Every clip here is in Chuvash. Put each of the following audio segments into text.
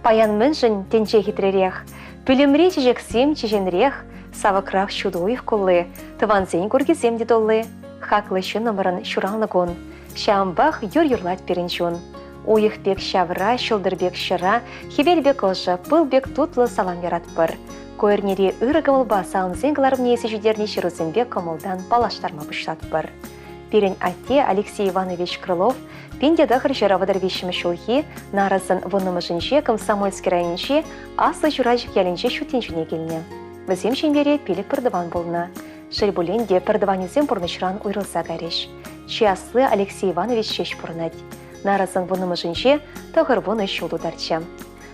Паян мӗншӗн тӗнче хитререх? Пӳлӗмри чечексем чеченрех, савӑкрах ҫутӑ уйӑх кулли, тӑвансен куркисем те тулли. Хаклӑ ҫыннӑмӑрӑн ҫуралнӑ кун. Ҫавӑнпах юр юрлать пирӗн чун. Уйӑх пек ҫавра, ҫӑлтӑр пек ҫӑра, хӗвел пек ӑшӑ, пыл пек тутлӑ салам яратпӑр. Ку эрнери ырӑ кӑмӑлпа саламсен кӑларӑмне илсе ҫитернӗ ҫырусемпе кӑмӑлтан паллаштарма пуҫлатпӑр. Пирӗн атте Алексей Иванович Крылов 1933 ҫулхи нарӑсӑн вуннӑмӗшӗнче Комсомольски районӗнчи Аслӑ Чурачӑк ялӗнче ҫут тӗнчене килнӗ. Вӗсем ҫемьере пилӗк пӗртӑван пулнӑ. Шел пулин те, пӗртӑванӗсем пурнӑҫран уйрӑлса кайрӗҫ. Чи асли Алексей Иванович ҫеҫ пурӑнать. Нарӑсӑн вуннӑмӗшӗнче 90 ҫул тутарчӗ.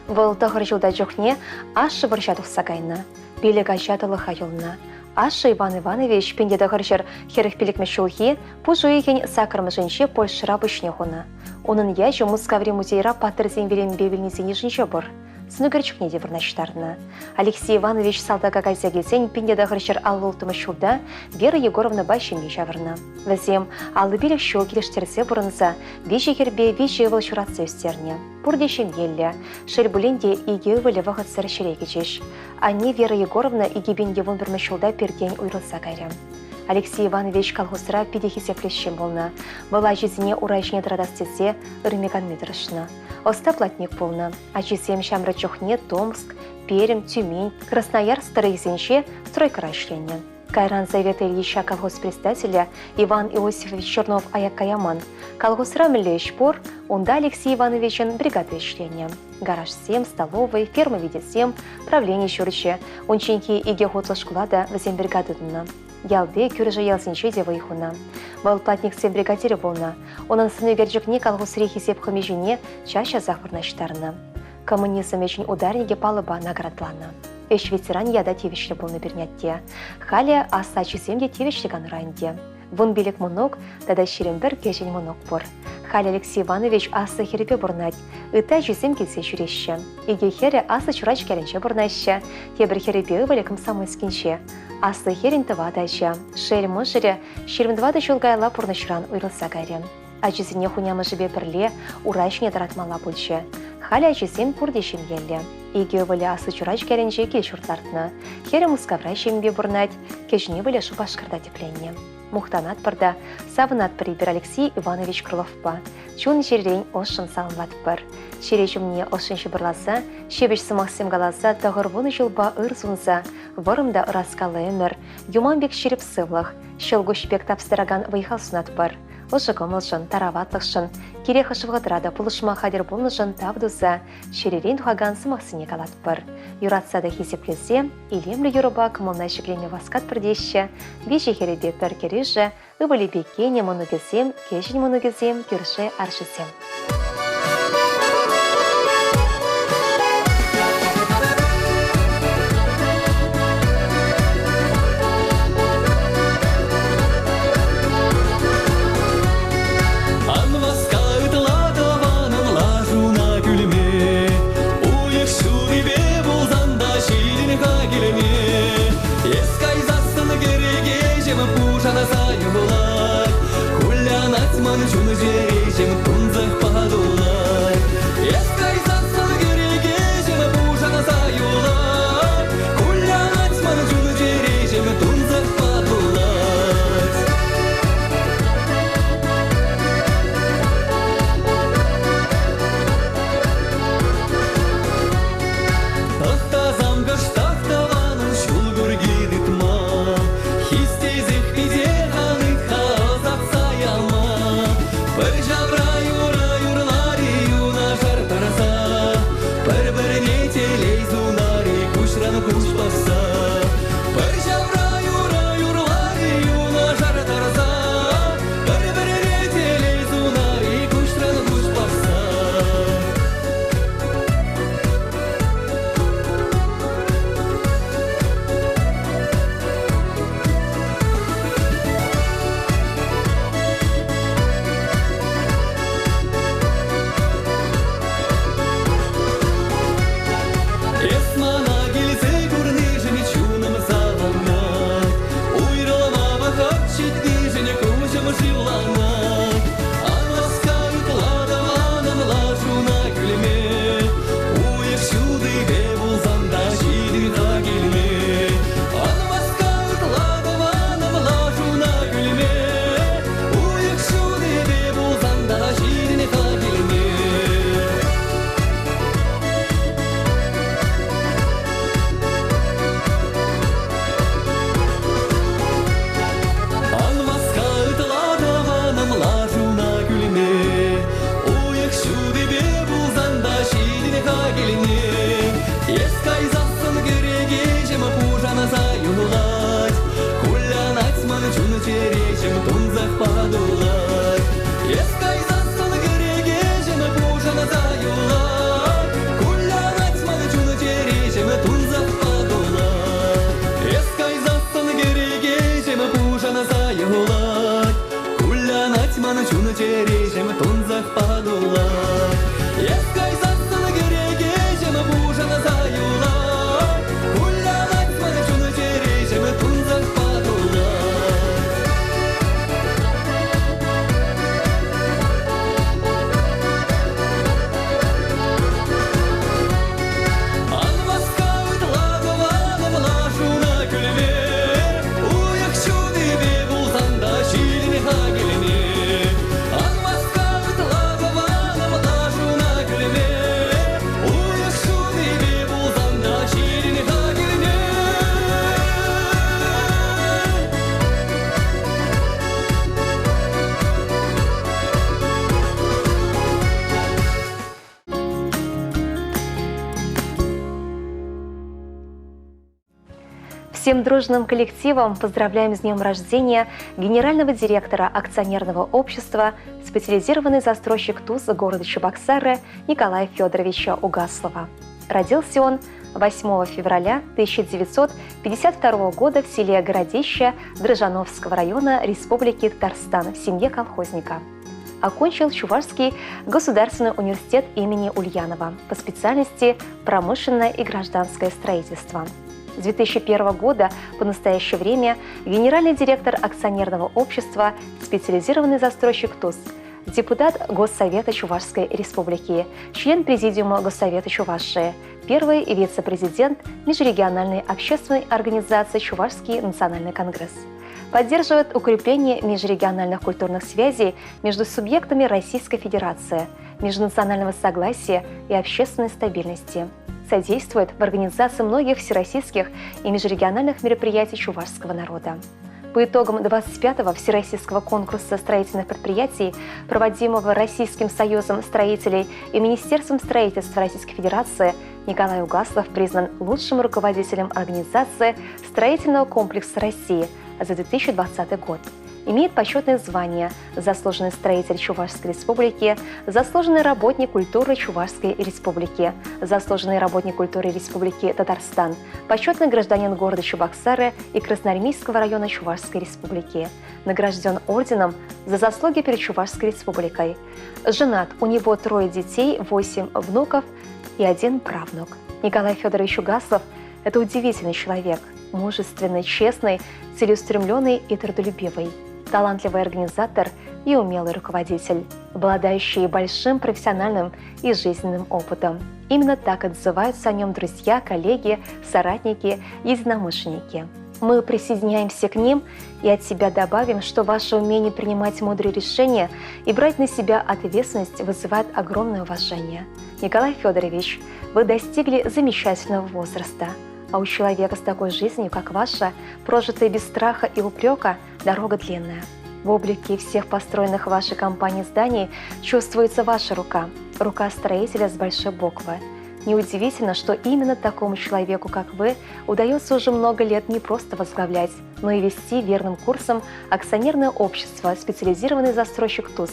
Вӑл тӑхӑр ҫулта чухне ашшӗ вӑрҫа тухса кайнӑ. Пилӗк ача тӑлӑха юлнӑ. Ашшӗ Иван Иванович 1945 ҫулхи пуш уйӑхӗн саккӑрмӗшӗнче Польшӑра пуҫне хунӑ. Унӑн ячӗ Мускаври музейра паттӑрсен вилӗмӗпе вилнисен йышӗнче пур. Сӑнӳкерчӗкне те вырнаҫтарнӑ. Алексей Иванович салтака кайса килсен 1956 ҫулта Вера Егоровнӑпа ҫемье ҫавӑрнӑ. Вӗсем 55 ҫул килӗштерсе пурӑнса виҫӗ хӗрпе виҫӗ ывӑл ҫуратса ӳстернӗ. Пурте ҫемьеллӗ. Шел пулин те, икӗ ывӑлӗ вӑхӑтсӑр ҫӗре кӗчӗҫ. Анне Вера Егоровна 2011 ҫулта пиртен уйрӑлса кайрӗ. Алексей Иванович колхозра питӗ хисеплӗ ҫын пулнӑ. Вӑл ачисене ура ҫине тӑратас тесе ырми-канми тӑрӑшнӑ. Ӑста платник пулнӑ. Ачисем ҫамрӑк чухне Томск, Пермь, Тюмень, Красноярск тӑрӑхӗсенче стройкӑра ӗҫленӗ. Кайран Совет Ильича колхоз председателӗ Иван Иосифович Чернов аякка яман. Колхозра мӗнле ӗҫ пур, унта Алексей Ивановичӑн бригади ӗҫленӗ. Гаражсем, столовӑй, ферма витесем, правлени ҫурчӗ. Унчченхи икӗ хутлӑ шкула та вӗсем бригада тунӑ. Ялти, кӳршӗ ялсенче те вӑй хунӑ. Вӑл платниксен бригадирӗ пулнӑ. Унӑн сӑнӳкерчӗкне колхозри хисеп хӑми ҫине час-часах вырнаҫтарнӑ. Коммунизм ӗҫӗн ударникӗ паллӑпа наградланӑ. Ӗҫ ветеранӗ ята тивӗҫлӗ пулнӑ пирӗн атте. Халӗ аслӑ ачисем те тивӗҫлӗ канура ӗнтӗ. 15 мӑнук тата 21 кӗҫӗн мӑнук пур. Халӗ Алексей Иванович аслӑ хӗрӗпе пурӑнать. Ытти ачисем килсе ҫӳреҫҫӗ. Икӗ хӗрӗ Аслӑ Чурачӑк ялӗнче пурӑнаҫҫӗ, тепӗр хӗрӗпе ывӑлӗ Комсомольскинче. Аслӑ хӗрӗн тӑватӑ ача. Шел, мӑшӑрӗ 24 ҫул каялла пурнӑҫран уйрӑлса кайрӗ. Ачисене хунямӑшӗпе пӗрле ура ҫине тӑратмалла пулчӗ. Халӗ ачисем пурте ҫемьеллӗ. Икӗ ывӑлӗ Аслӑ Чурачӑк ялӗнче кил-ҫурт лартнӑ. Хӗрӗ Мускавра ҫемьепе пурӑнать, кӗҫӗн ывӑлӗ Шупашкарта тӗпленнӗ. Мухтанатпӑр та, савӑнатпӑр эпир Алексей Иванович Крыловпа. Чун-чӗререн ӑшшӑн саламлатпӑр. Чӗре ҫумне ӑшшӑн ҫупӑрласа, ҫепӗҫ сӑмахсем каласа 90 ҫулпа ыр сунса, вӑрӑм та ӑраскаллӑ ӗмӗр, юман пек ҫирӗп сывлӑх, ҫӑлкуҫ пек тапса тӑракан вӑй-хал сунатпӑр. Ӑшӑ кӑмӑлшӑн, тараватлӑхшӑн, кире хӑш вӑхӑтра та пулӑшма хатӗр пулнӑшӑн тав туса чӗререн тухакан сӑмахсене калатпӑр. Юратса та хисеплесе, илемлӗ юрӑпа кӑмӑлна ҫӗклеме васкатпӑр теҫҫӗ виҫӗ хӗрӗпе пӗр кӗрӳшӗ, ывӑлӗпе кинӗ, мӑнукӗсем, кӗҫӗн мӑнукӗсем, кӳршӗ арҫынсем. Ан васка ытла тӑванӑм лашуна кӳлме, Уйӑх ҫутипе пулсан та ҫитӗн-ха килме. Эс кайсассӑн кӗрекеҫӗм пушанса юлать, Кулянать ман чун-чӗреҫӗм тунсӑхпа тулать. Эс кайсассӑн кӗрекеҫӗм пушанса юлать, Кулянать ман чун-чӗреҫӗм тунсӑхпа тулать. Тӑхтасам кӑштах тӑванӑм ҫул курки тытма, Хистесех питех ан ыйт-ха ӑсатса яма. Пӗр ҫавра Всем дружным коллективом поздравляем с днем рождения генерального директора акционерного общества специализированный застройщик ТУЗ города Чебоксары Николая Федоровича Угаслова. Родился он 8 февраля 1952 года в селе Городище Дрожжановского района Республики Татарстан в семье колхозника. Окончил Чувашский государственный университет имени Ульянова по специальности «Промышленное и гражданское строительство». С 2001 года по настоящее время генеральный директор акционерного общества «Специализированный застройщик ТУЗ», депутат Госсовета Чувашской Республики, член Президиума Госсовета Чувашии, первый вице-президент Межрегиональной общественной организации «Чувашский национальный конгресс». Поддерживает укрепление межрегиональных культурных связей между субъектами Российской Федерации, межнационального согласия и общественной стабильности. Содействует в организации многих всероссийских и межрегиональных мероприятий чувашского народа. По итогам 25-го Всероссийского конкурса строительных предприятий, проводимого Российским союзом строителей и Министерством строительства Российской Федерации, Николай Угаслов признан лучшим руководителем организации строительного комплекса России за 2020 год. Имеет почетное звание «Заслуженный строитель Чувашской Республики», «Заслуженный работник культуры Чувашской Республики», «Заслуженный работник культуры Республики Татарстан», почетный гражданин города Чебоксары и Красноармейского района Чувашской Республики. Награжден орденом за заслуги перед Чувашской Республикой. Женат, у него трое детей, 8 внуков и один правнук. Николай Федорович Угаслов – это удивительный человек, мужественный, честный, целеустремленный и трудолюбивый, талантливый организатор и умелый руководитель, обладающий большим профессиональным и жизненным опытом. Именно так отзываются о нем друзья, коллеги, соратники, единомышленники. Мы присоединяемся к ним и от себя добавим, что ваше умение принимать мудрые решения и брать на себя ответственность вызывает огромное уважение. Николай Федорович, вы достигли замечательного возраста, а у человека с такой жизнью, как ваша, прожитая без страха и упрека, дорога длинная. В облике всех построенных вашей компанией зданий чувствуется ваша рука, рука строителя с большой буквы. Неудивительно, что именно такому человеку, как вы, удается уже много лет не просто возглавлять, но и вести верным курсом акционерное общество «Специализированный застройщик ТУЗ»,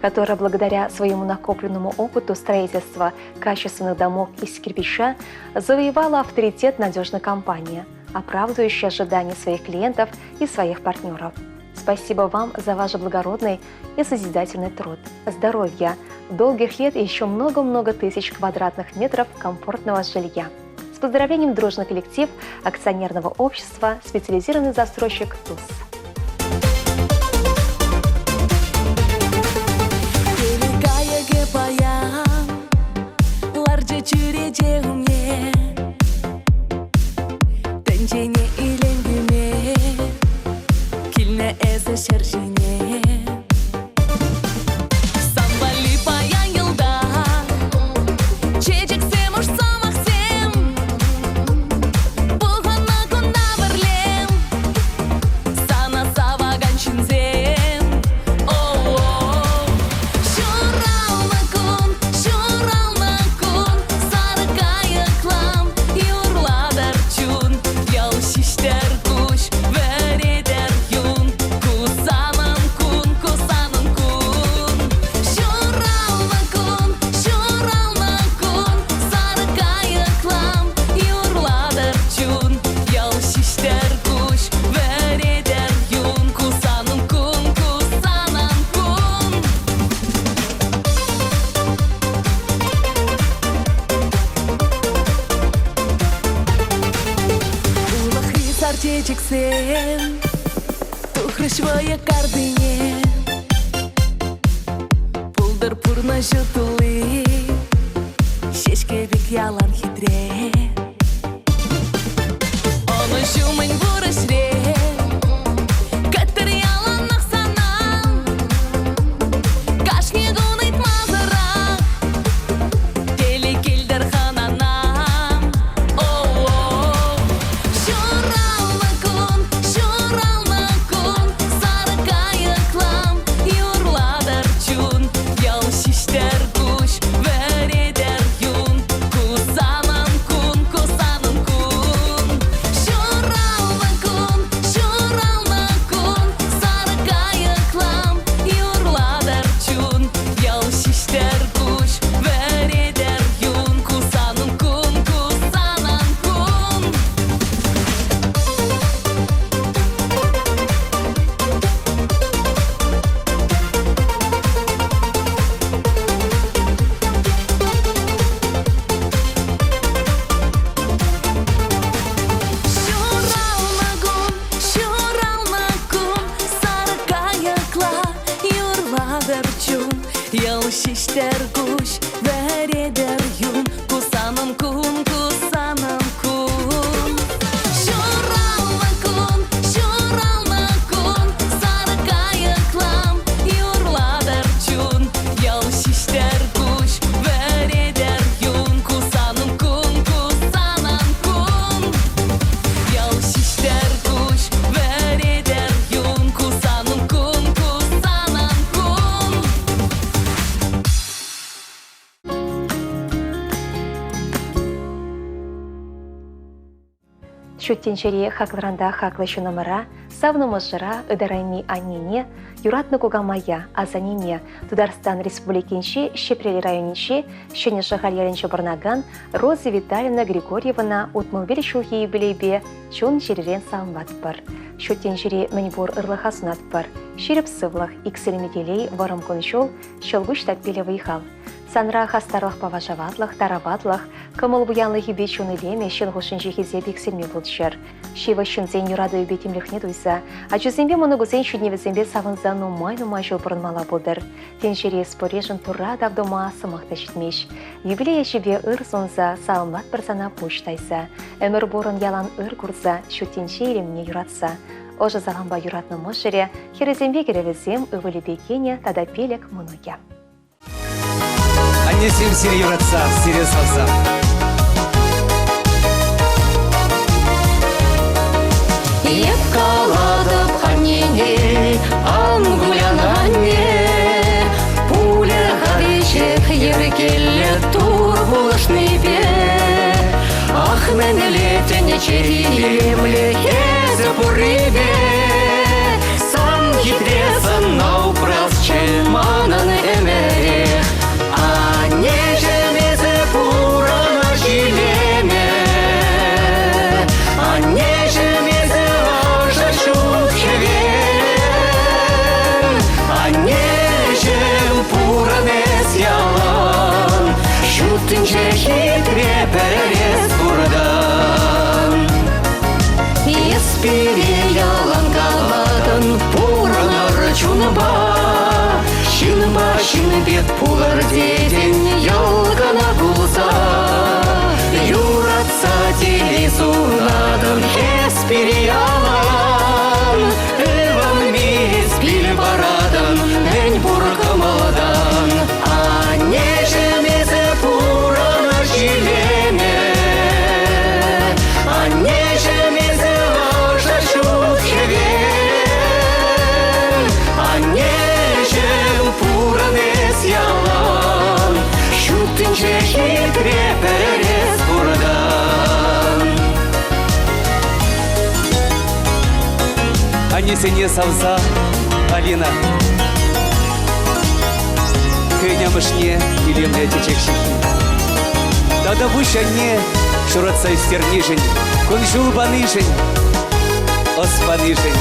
которое благодаря своему накопленному опыту строительства качественных домов из кирпича завоевало авторитет надежной компании, оправдывающей ожидания своих клиентов и своих партнеров. Спасибо вам за ваш благородный и созидательный труд. Здоровья, долгих лет и еще много-много тысяч квадратных метров комфортного жилья. С поздравлением дружный коллектив акционерного общества «Специализированный застройщик ТУЗ». Тӗнчене илем кӳме килнӗ эсӗ ҫӗр ҫине. Сан валли паян йӑлтах чечексем, уш сӑмахсем, пухӑннӑ кунта пӗрлем, сана савакан ҫынсем. О-о-о. Ҫуралнӑ кун, ҫуралнӑ кун, сарӑ кайӑклам юрлатӑр чун, ял ҫиҫтӗр куҫ, вӗретӗр юн, ку санӑн кун, ку санӑн кун. Ҫуралнӑ кун, ҫуралнӑ кун, сарӑ кайӑклам юрлатӑр чун, ял ҫиҫтӗр куҫ, вӗретӗр юн, ку санӑн кун, ку санӑн кун. Улӑхри сар чечексем тухрӗҫ вӑйӑ картине. Пултӑр пурнӑҫу тулли, ҫеҫке пек ялан хитре. Ӑнӑҫу мӗн пур ӗҫре, кӗттӗр яланах сана. Кашни кун ыйтмасӑрах телей килтӗр хӑнана. О-о-о. Ҫуралнӑ кун, ҫуралнӑ кун, сарӑ кайӑклам юрлатӑр чун, ял ҫиҫтӗр куҫ, вӗретӗр юн, ку санӑн кун, ку санӑн кун. Ҫуралнӑ Ҫут тӗнчере хаклӑран та хаклӑ ҫыннӑмӑра, савнӑ мӑшӑра, ытарайми аннене, юратнӑ кукамая, асаннене Тутарстан Республикинчи Ҫӗпрел районӗнчи Ҫӗнӗ Шӑхаль ялӗнче пурӑнакан Роза Витальевна Григорьевӑна 65 ҫулхи юбилейпе чун-чӗререн саламлатпӑр. Ҫут тӗнчери мӗнпур ырлӑха сунатпӑр. Ҫирӗп сывлӑх, иксӗлми телей, вӑрӑм кун-ҫул, ҫӑлкуҫ таппиллӗ вӑй-хал. Санра хастарлӑхпа вашаватлӑх, тараватлӑх, кӑмӑл пуянлӑхӗпе чун илемӗ ҫын хушшинчи хисеп иксӗлми пулччӑр. Ҫывӑх ҫынсен юратӑвӗпе тимлӗхне туйса, ачусемпе мӑнукусен ҫитӗнӗвӗсемпе савӑнса нумай-нумай ҫул пурӑнмалла пултӑр. Тӗнчери споришӗн Турра тав тума сӑмах та ҫитмест. Юбилей ӗҫӗпе ыр сунса, саламлатпӑр сана пуҫ тайса. Ӗмӗр пурӑн ялан ыр курса, ҫут тӗнче илемне юратса. Ӑшӑ салампа юратнӑ мӑшӑрӗ, хӗрӗсемпе кӗрӗвӗсем, ывӑлӗпе кинӗ тата пилӗк мӑнукӗ. Аннесем сире юратса, сире савса. Эп калатӑп аннене, ан кулян анне, Пулӗ-ха веҫех йӗркеллӗ Тур пулӑшнипе. Ах, мӗнле тӗнче илемлӗ эсӗ пуррипе. Сан хитре сӑнна упрасчӗ манӑн ӗмӗрех. Аннеҫӗм, эсӗ пурӑнӑҫ илемӗ. Аннеҫӗм, эсӗ ӑшӑ ҫут хӗвел. Аннеҫӗм, пурӑн эс ялан. Ҫут тӗнче хитре пӗр эс пуртан. Эс пире ялан калатӑн, пурӑнӑр чунпа. Ҫынпа ҫын пек пулӑр тетӗн, йӑл кӑна кулса. Юратса телей сунатӑн, эс пире ялан. Ывӑнми эс пил паратӑн, мӗн пур кӑмӑлтан. Аннеҫӗм, эсӗ пурӑнӑҫ илемӗ. Аннеҫӗм, эсӗ ӑшӑ ҫут хӗвел. Аннеҫӗм, пурӑн эс ялан. Ҫут тӗнче хитре пӗр эс пуртан. Аннесене савса Алина хӑйӗн амӑшне илемлӗ чечек ҫыхнӑ. Тата пуҫ анне шуратса ӳстернишӗн, кун-ҫул панишӗн, ӑс панишӗн.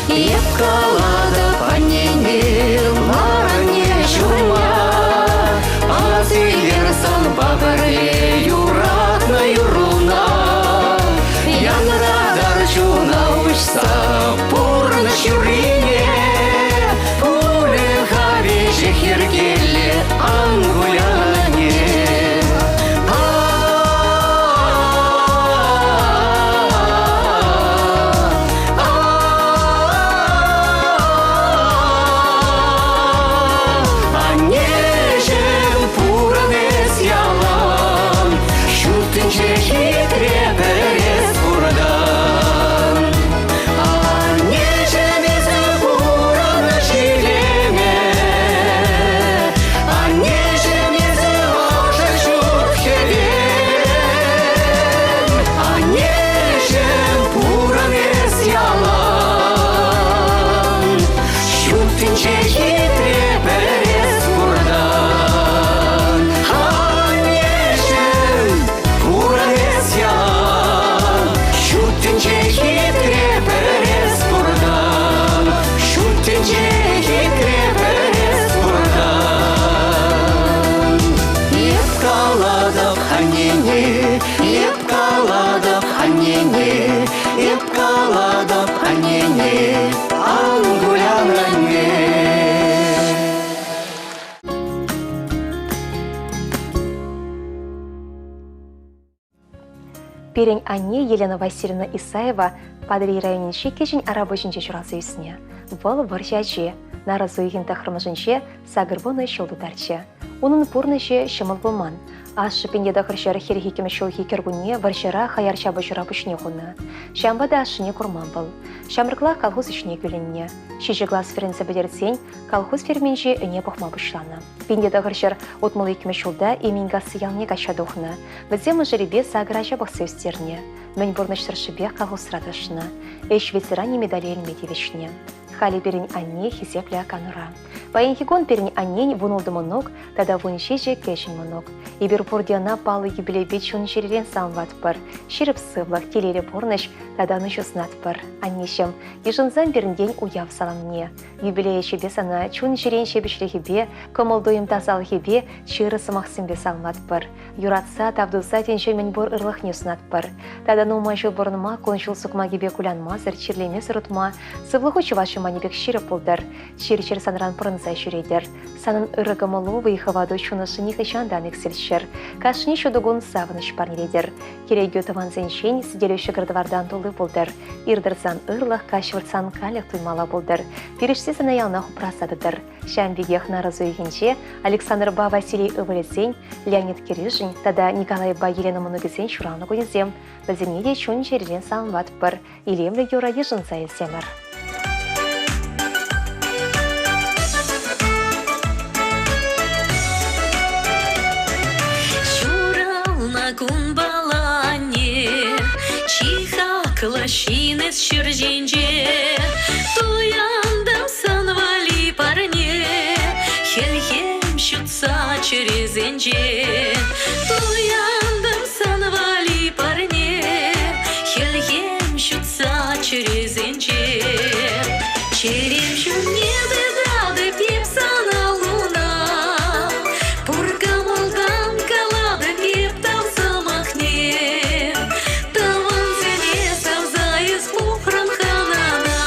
Эп калатӑп аннене, лар анне ҫумма, Ас илер санпа пӗрле юратнӑ юрруна. Янратар чуна уҫса пурнӑҫ юррине, Пулӗ-ха веҫех йӗркеллӗ, ан кулян анне. Аннеҫӗм, пурӑн эс ялан, Ҫут тӗнче хитре пӗр эс пуртан. Аннеҫӗм, эсӗ пурӑнӑҫ илемӗ, Аннеҫӗм, эсӗ ӑшӑ ҫут хӗвел. Аннеҫӗм, пурӑн эс ялан, Ҫут тӗнче хитре пӗр эс пуртан. Аннеҫӗм, пурӑн эс ялан, Ҫут тӗнче хитре пӗр эс пуртан. Ҫут тӗнче хитре пӗр эс пуртан. Эп калатӑп аннене, эп калатӑп аннене, эп калатӑп аннене, ан кулян анне. Пирӗн анне Елена Васильевна Исаева Патӑрьел районӗнчи Кӗҫӗн Арапуҫӗнче ҫуралса ӳснӗ. Вӑл вӑрҫӑ ачи. Нарӑс уйӑхӗн тӑххӑрмӗшӗнче 80 ҫул тутарчӗ. Унӑн пурнӑҫӗ ҫӑмӑл пулман. Ашшӗ 1942 ҫулхи кӗркунне вӑрҫӑра хаяр ҫапӑҫура пуҫне хунӑ. Ҫавӑнпа та ашшӗне курман вӑл. Ҫамрӑклах колхоз ӗҫне кӳлӗннӗ. Ҫичӗ класс вӗренсе пӗтерсен колхоз ферминче ӗне пӑхма пуҫланӑ. 1962 ҫулта Именкасси ялне качча тухнӑ. Вӗсем мӑшӑрӗпе сакӑр ача пӑхса ӳстернӗ. Мӗн пурнӑҫ тӑршшӗпех колхозра тӑрӑшнӑ. Ӗҫ ветеранӗ медале илме тивӗҫнӗ. Халӗ пирӗн анне хисеплӗ канура. Паянхи кун пирӗн аннен 16 мӑнук тата 17 кӗҫӗн мӑнук. Эпир пурте ӑна паллӑ юбилейпе чун-чӗререн саламлатпӑр. Ҫирӗп сывлӑх, телейлӗ пурнӑҫ тата ӑнӑҫу сунатпӑр. Аннеҫӗм, йышӑнсан пирӗнтен уяв саламне. Юбилей ӗҫӗпе сана чун-чӗрен ҫепӗҫлӗхӗпе, кӑмӑл-туйӑм тасалӑхӗпе чырӑ сӑмахсемпе саламлатпӑр. Юратса, тав туса тӗнче мӗнпур ырлӑхне сунатпӑр. Тата нумай ҫул пурӑнма, кун-ҫул сукмакӗпе кулянмасӑр, чирлемесӗр утма, сывлӑху чӑваш юманӗ пек ҫирӗп пултӑр. Чир-чӗр санран пӑрӑнса ҫӳретӗр. Санӑн ырӑ кӑмӑлу, вӑй-хӑвату чун ӑшши нихӑҫан та ан иксӗлччӗр. Кашни ҫутӑ кун савӑнӑҫ парнелетӗр. Кӗрекӳ тӑвансенчен сӗтелӳ ҫӑкӑр-тӑвартан тулли пултӑр. Ир тӑрсан ырлӑх, каҫ выртсан канлӗх туймалла пултӑр. Пирӗшти сана яланах упраса тӑтӑр. Ҫавӑн пекех нарӑс уйӑхӗнче Александрпа Василий ывӑлӗсен, Леонид Кирюшин тата Николайпа Елена мӑнукӗсен ҫуралнӑ кунӗсем. Вӗсене те чун-чӗререн саламлатпӑр, илемлӗ юрӑ йышӑнса илсемӗр. Ҫуралнӑ кунпала анне, чи хаклӑ ҫын эс ҫӗр ҫинче. Туянтӑм сан валли парне, хӗлхем ҫутса чӗресенче. Туянтӑм сан валли парне, хӗлхем ҫутса чӗресенче. Чӗрем ҫумне тытатӑп эп сана луна, пур кӑмӑлтан калатӑп эп тав сӑмахне. Тӑвансене савса эс пухрӑн хӑнана,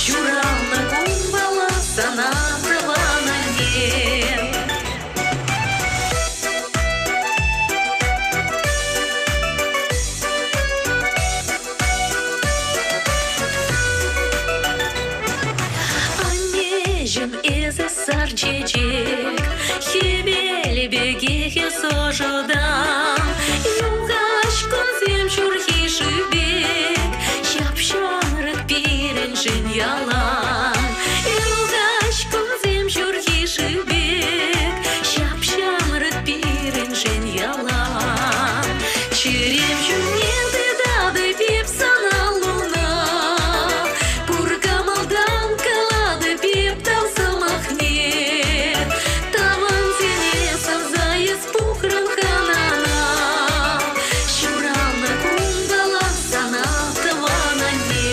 ҫуралнӑ кунпала сана тӑван анне. Аннеҫӗм, эсӗ сар чечек, хӗвел пекех эс ӑшӑтан. Юхаҫ кунсем ҫурхи шыв пек, ҫап-ҫамрӑк пирӗншӗн ялан. Юхаҫ кунсем ҫурхи шыв пек, ҫап-ҫамрӑк пирӗншӗн ялан. Чӗрем ҫумне тытатӑп эп сана луна, пур кӑмӑлтан калатӑп эп тав сӑмахне. Тӑвансене савса эс пухрӑн хӑнана, ҫуралнӑ кунпала сана тӑван анне.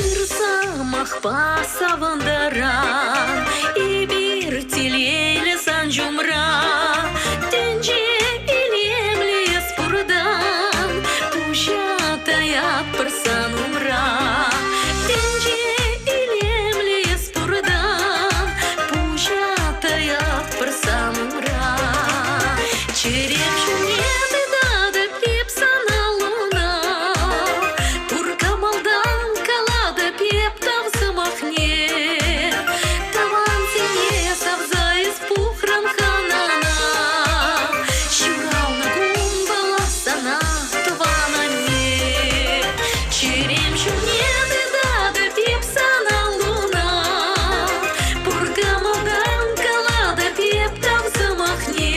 Ыр сӑмахпа савӑнтаран эпир телейлӗ сан ҫумра. Тӗнче илемлӗ эс пуртан, пуҫа таятпӑр сан умра. Тӗнче илемлӗ эс пуртан, пуҫа таятпӑр сан умра. Чӗрем ҫумне тытатӑп эп сана луна, пур кӑмӑлтан калатӑп эп тав сӑмахне. Тӑвансене савса эс пухрӑн хӑнана, ҫуралнӑ кунпала сана, тӑван анне. Чӗрем ҫумне тытатӑп эп сана луна, пур кӑмӑлтан калатӑп эп тав сӑмахне.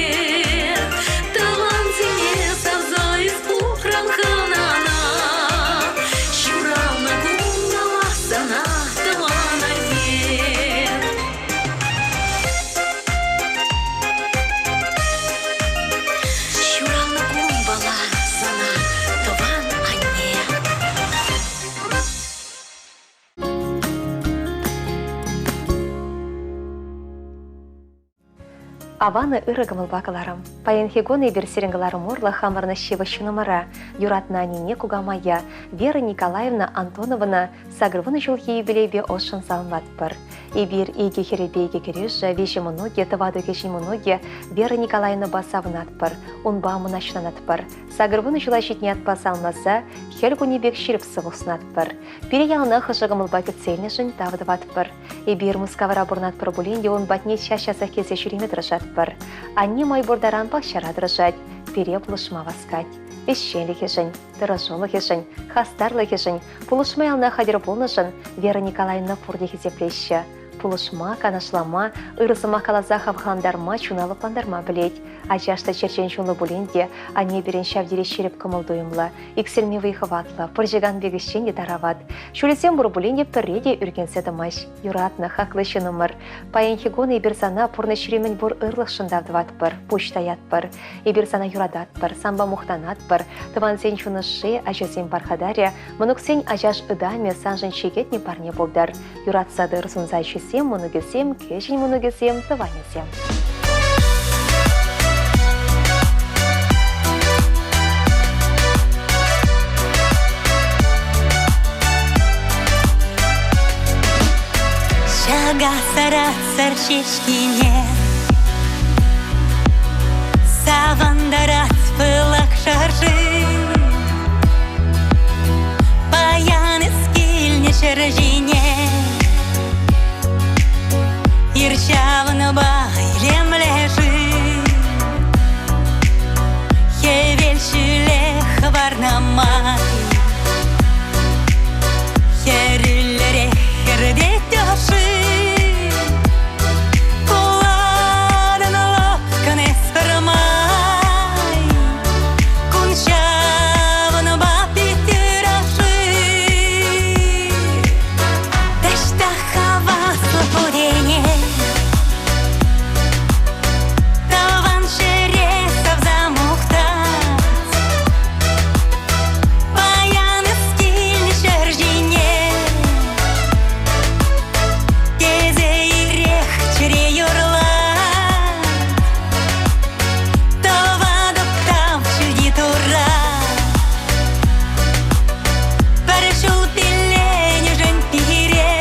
Аван ырӑ кӑмӑлпа кӑларӑм. Паянхи кун эпир сирӗн кӑларӑм урлӑ хамӑрӑн ҫывӑх ҫыннӑмӑра, юратнӑ аннене кукамая Вера Николаевна Антонована 80 ҫулхи юбилейпе ӑшшӑн саламлатпӑр. Эпир икӗ хӗрӗпе икӗ кӗрӳшӗ, виҫӗ мӑнукӗ, тӑватӑ кӗҫӗн мӑнукӗ Вера Николаевнӑпа савӑнатпӑр, унпа мӑнаҫланатпӑр. 80 ҫула ҫитнӗ ятпа саламласа хӗл кунӗ пек ҫирӗп сывлӑх сунатпӑр. Пире яланах ӑшӑ кӑмӑлпа кӗтсе илнӗшӗн тав тӑватпӑр. Эпир Мускавра пурӑнатпӑр пулин те ун патне час-часах килсе ҫӳреме тӑрӑшатпӑр. Анне май пур таран пахчара тӑрӑшать, пире пулӑшма васкать. Ӗҫченлӗхӗшӗн, тӑрӑшулӑхӗшӗн, хастарлӑхӗшӗн, пулӑшма яланах хатӗр пулнӑшӑн Вера Николаевна пурте хисеплеҫҫӗ. Пулӑшма, канашлама, ырӑ сӑмах каласа хавхалантарма, чуна лӑплантарма пӗлет. Ачаш та черчен чунлӑ пулин те, анне пирӗн ҫав тери ҫирӗп кӑмӑл-туйӑмлӑ, иксӗлми вӑй-хӑватлӑ, пӑрчӑкан пек ӗҫчен те тарават. Ҫулӗсем пур пулин те пӗрре те ӳркенсе тӑмасть. Юратнӑ, хаклӑ ҫыннӑмӑр. Паянхи кун эпир сана пурнӑҫри мӗнпур ырлӑхшӑн тав тӑватпӑр, пуҫ таятпӑр. Эпир сана юрататпӑр, санпа мухтанатпӑр. Тӑвансен чун ӑшши, ачасен пархатарӗ, мӑнуксен ачаш ытамӗ саншӑн чи кӗтнӗ парне пултӑр. Юратса тӑр сунса ачисем, мӑнукӗсем, кӗҫӗн мӑнукӗсем, тӑванӗсем. Ҫака саратсӑр ҫеҫкине Савӑнтарать пылак шӑрши. Паян эс килнӗ ҫӗр ҫине Ир ҫавӑнпа илемлӗ-ши? Хӗвел ҫӳле хӑварнӑ май Хӗрӳллӗрех хӗртет ӑшши. Куланӑн лӑпкӑн эс пӗрмай, Кун ҫавӑнпа пит ыраши. Таҫта хаваслӑ путене Тӑван ҫӗре савса мухтать. Паян эс килнӗ ҫӗр ҫине Тесе ирех чӗре юрлать. Тӑватӑп тав ҫӳлти Турра. Пӗр ҫул пилленӗшӗн пире.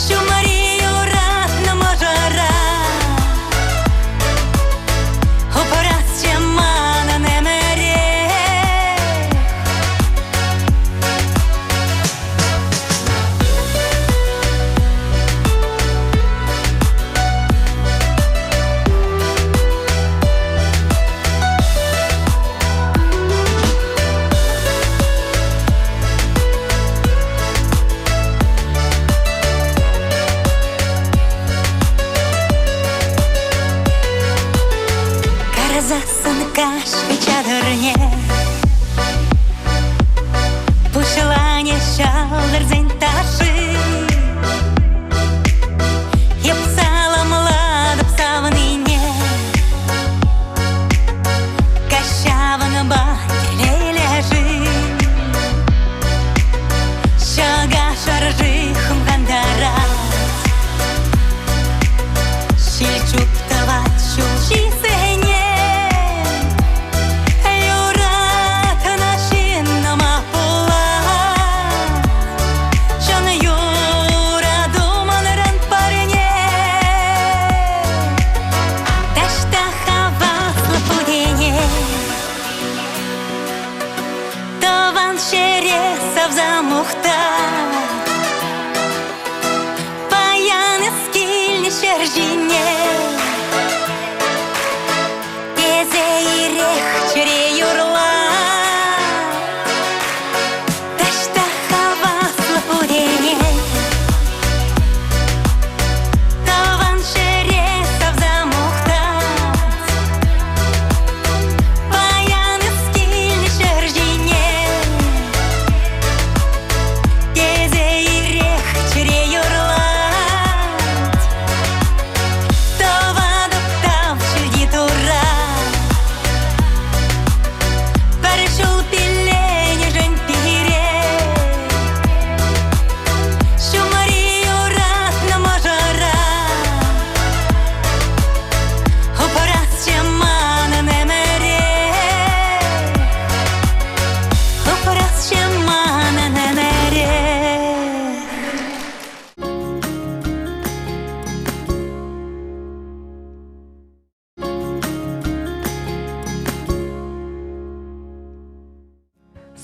Ҫумри юратнӑ мӑшӑра. Упрасчӗ манӑн ӗмӗре. Карзасын каҫхи чатӑрне Пуҫланӗ ҫалтӑрсен ташши. Эп саламлатӑп савнине, Каҫ ҫавӑнпа телейлӗ-ши? Ҫака шӑрши хумхантарать, Ҫил чуптӑвать ҫулҫисене. Юратнӑ ҫыннӑма пулать, Чӑн юрату манран парне. Таҫта хаваслӑ путене Тӑван ҫӗре савса мухтать. Паян эс килнӗ ҫӗр ҫине Тесе ирех чӗре юрлать. Таҫта хаваслӑ путене Тӑван ҫӗре савса мухтать. Паян эс килнӗ ҫӗр ҫине.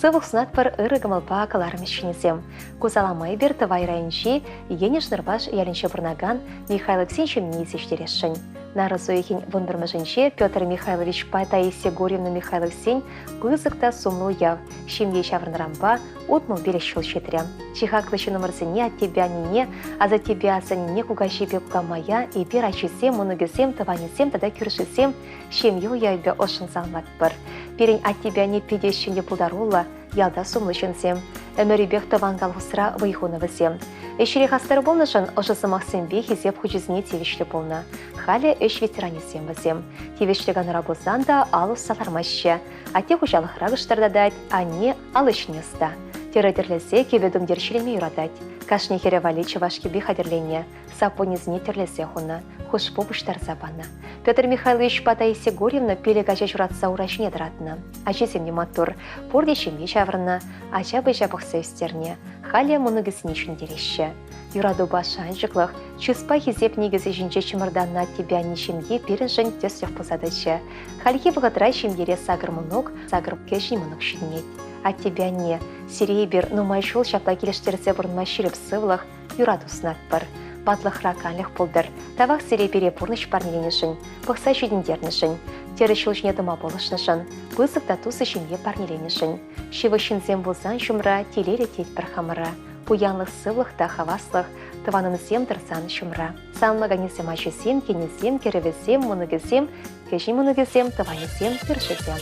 Сывлӑх сунатпӑр ырӑ кӑмӑлпа кӑларӑм ӗҫченӗсем. Ку салама эпир Тӑвай районӗнчи Енӗш Нӑрваш ялӗнче пурӑнакан Михайловсен ҫемйине илсе ҫитересшӗн. Нарӑс уйӑхӗн вунпӗрмӗшӗнче Петр Михайловичпа Таисия Гурьевна Михайловсен пысӑк та сумлӑ уяв, ҫемье ҫаврӑннӑранпа 65 ҫул ҫитрӗ. Чи хаклӑ ҫыннӑмӑрсене, аттепе аннене, асаттепе асаннене, кукаҫипе кукамая, эпир ачисем, мӑнукӗсем, тӑванӗсем тата кӳршисем ҫемье уявӗпе ӑшшӑн саламлатпӑр. Пирӗн аттепе анне питӗ ӗҫчен те пултаруллӑ, ялта сумлӑ ҫынсем. Ӗмӗрӗпех тӑван колхозра вӑй хунӑ вӗсем. Ӗҫре хастар пулнӑшӑн ӑшӑ сӑмахсемпе хисеп хучӗсене тивӗҫлӗ пулнӑ. Халӗ ӗҫ ветеранӗсем вӗсем. Тивӗҫлӗ канура пулсан та ал усса лармаҫҫӗ. Атте хуҫалӑхра кӑштӑртатать, анне ал ӗҫне ӑста. Тӗрӗ тӗрлесе кӗпе-тумтир ҫӗлеме юратать. Кашни хӗрӗ валли чӑваш кӗпи хатӗрленӗ, саппунӗсене тӗрлесе хунӑ, хушпу пуҫтарса панӑ. Петр Михайловичпа Таисия Гурьевна пилӗк ача ҫуратса ура ҫине тӑратнӑ. Ачисем те маттур, пурте ҫемье ҫаврӑннӑ, ача-пӑча пӑхса ӳстернӗ. Халӗ мӑнукӗсене ҫӗнтереҫҫӗ. Юратупа шанчӑклӑх, чыспа хисеп никӗсӗ ҫинче чӑмӑртаннӑ аттепе анне ҫемйи пирӗншӗн тӗслӗх пулса тӑчӗ. Хальхи вӑхӑтра ҫемьере сакӑр мӑнук, сакӑр кӗҫӗн мӑнук ҫитӗнет. Аттепе анне, сире эпир нумай ҫул ҫапла килӗштерсе пурӑнма ҫирӗп сывлӑх, юрату сунатпӑр. Ватлӑхра канлӗх пултӑр. Тавах сире пире пурнӑҫ парнеленӗшӗн, пӑхса ҫитӗнтернӗшӗн, тӗрӗс ҫул ҫине тӑма пулӑшнӑшӑн, пысӑк та туслӑ ҫемье парнеленӗшӗн. Ҫывӑх ҫынсем пулсан ҫумра телейлӗ тетпӗр хамӑра. Пуянлӑх, сывлӑх та хаваслӑх, тӑванӑмсем тӑрсан ҫумра. Санлӑканӗсем ачисем, кинӗсем, кӗрӗвӗсем, мӑнукӗсем, кӗҫӗн мӑнукӗсем, тӑванӗсем, кӳршисем.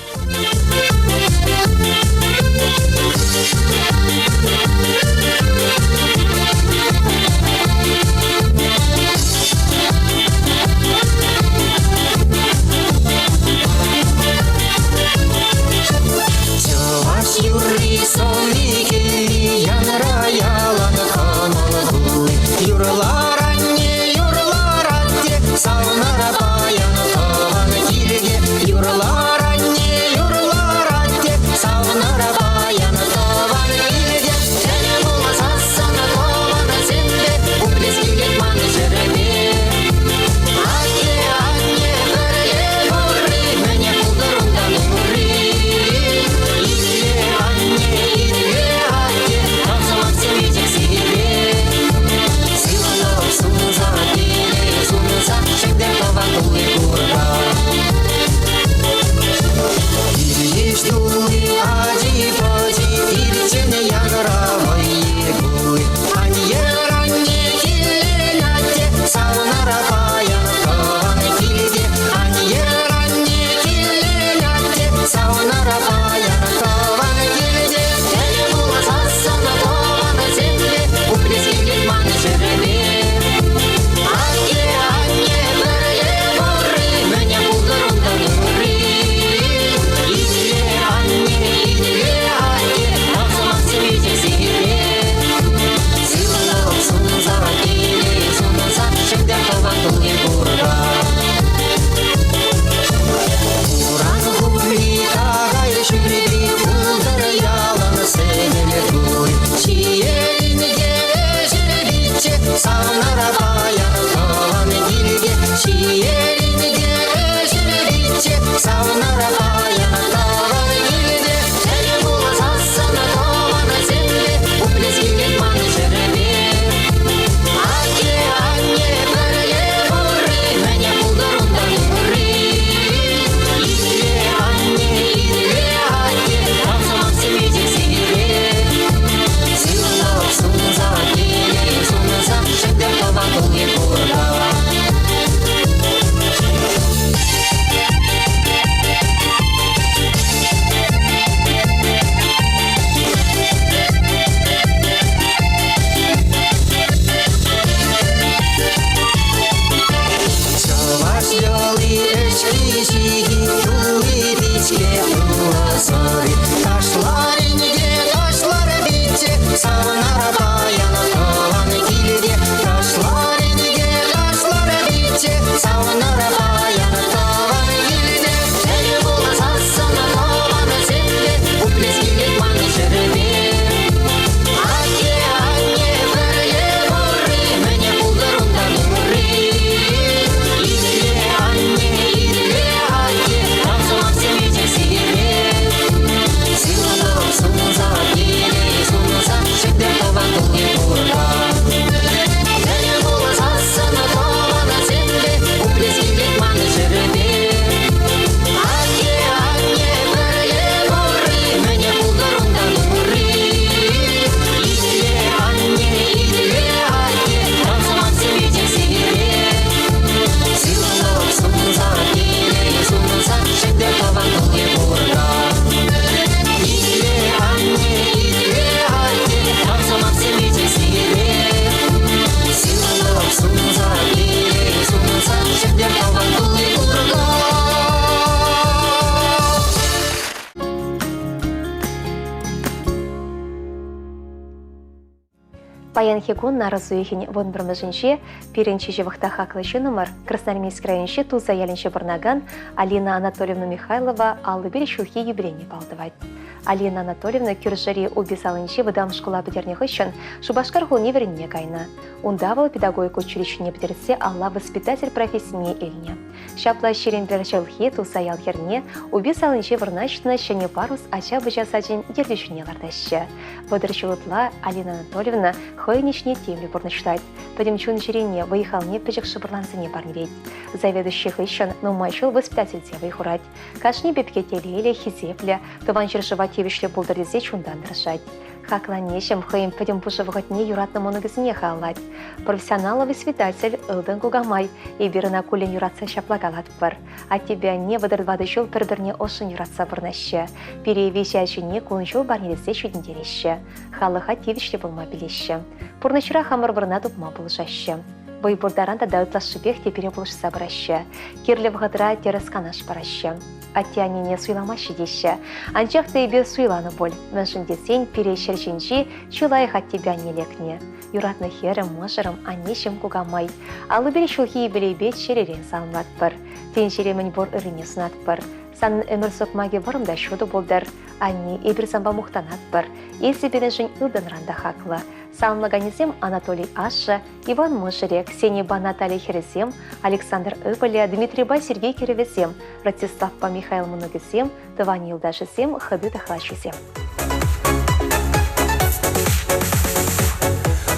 Чӑваш юрри сӑнни кӗвви янра ялан кӑмӑл тулли. Юрлар анне, юрлар атте, савнар паян тӑван килте. Юрлар анне, юрлар атте, савнар паян тӑван килте. Тӗл пулсассӑн тӑвансемпе пуплес килет. Паянхи кун нарӑс уйӑхӗн 11-мӗшӗнче пирӗн чи ҫывӑх та хаклӑ ҫыннӑмӑр Красноармейски районӗнчи Тулса ялӗнче пурӑнакан Алина Анатольевна Михайлова 51 ҫулхи юбилейне паллӑ тӑвать. Алина Анатольевна кӳршӗри Упи салинчи вӑтам шкула пӗтернӗ хыҫҫӑн Шупашкар хулине вӗренме кайнӑ. Унта вӑл педагогика училищине пӗтерсе алла воспитатель профессине илнӗ. Ҫапла 21 ҫулхи Туса ял хӗрне Упи салинче вырнаҫнӑ Ҫӗнӗ парус ача-пӑча сачӗн ертӳҫине лартаҫҫӗ. 30 ҫул ытла Алина Анатольевна хӑйӗн ӗҫне тимлӗ пурнӑҫлать, пӗтӗм чун-чӗрине, вӑй-халне пӗчӗк шӑпӑрлансене парнелет. Заведующи хыҫҫӑн нумай ҫул воспитательте вӑй хурать. Кашни пепке телейлӗ, хисеплӗ, тӑван ҫӗршыва тивӗҫлӗ пултӑр тесе чунтан тӑрӑшать. Хаклӑ аннеҫӗм хӑйӗн пӗтӗм пушӑ вӑхӑтне юратнӑ мӑнукӗсене халаллать. Профессионаллӑ воспитатель, ылтӑн кукамай. Эпир ӑна куллен юратса ҫапла калатпӑр. Аттепе анне 34 ҫул пӗр-пӗрне ӑшшӑн юратса пурӑнаҫҫӗ. Пире виҫӗ ачине кун-ҫул парнелесе ҫитӗнтереҫҫӗ. Халӑха тивӗҫлӗ пулма пилеҫҫӗ. Пурнӑҫра хамӑр вырӑна тупма пулӑшаҫҫӗ. Вӑй пур таран тата ытлашшипех те пире пулӑшса пыраҫҫӗ. Кирлӗ вӑхӑтра тӗрӗс канаш параҫҫӗ. Атте-аннене суйламаҫҫӗ теҫҫӗ. Анчах та эпир суйланӑ пуль, мӗншӗн тесен пире ҫӗр ҫинчи чи лайӑх аттепе анне лекнӗ. Юратнӑ хӗрӗм, мӑшӑрӑм, аннеҫӗм, кукамай. 51 ҫулхи юбилейпе чӗререн саламлатпӑр. Тӗнчере мӗн пур ыррине сунатпӑр. Санӑн ӗмӗр сукмакӗ вӑрӑм та ҫутӑ пултӑр. Анне, эпир санпа мухтанатпӑр. Эсӗ пирӗншӗн ылтӑнран та хаклӑ. Саламлаканӗсем Анатолий ашшӗ, Иван мӑшӑрӗ, Ксенийӑпа Наталья хӗрӗсем, Александр ывӑлӗ, Дмитрийпа Сергей кӗрӗвӗсем, Ростиславпа Михаил мӑнукӗсем, тӑван юлташӗсем, хӑти тӑхлачисем.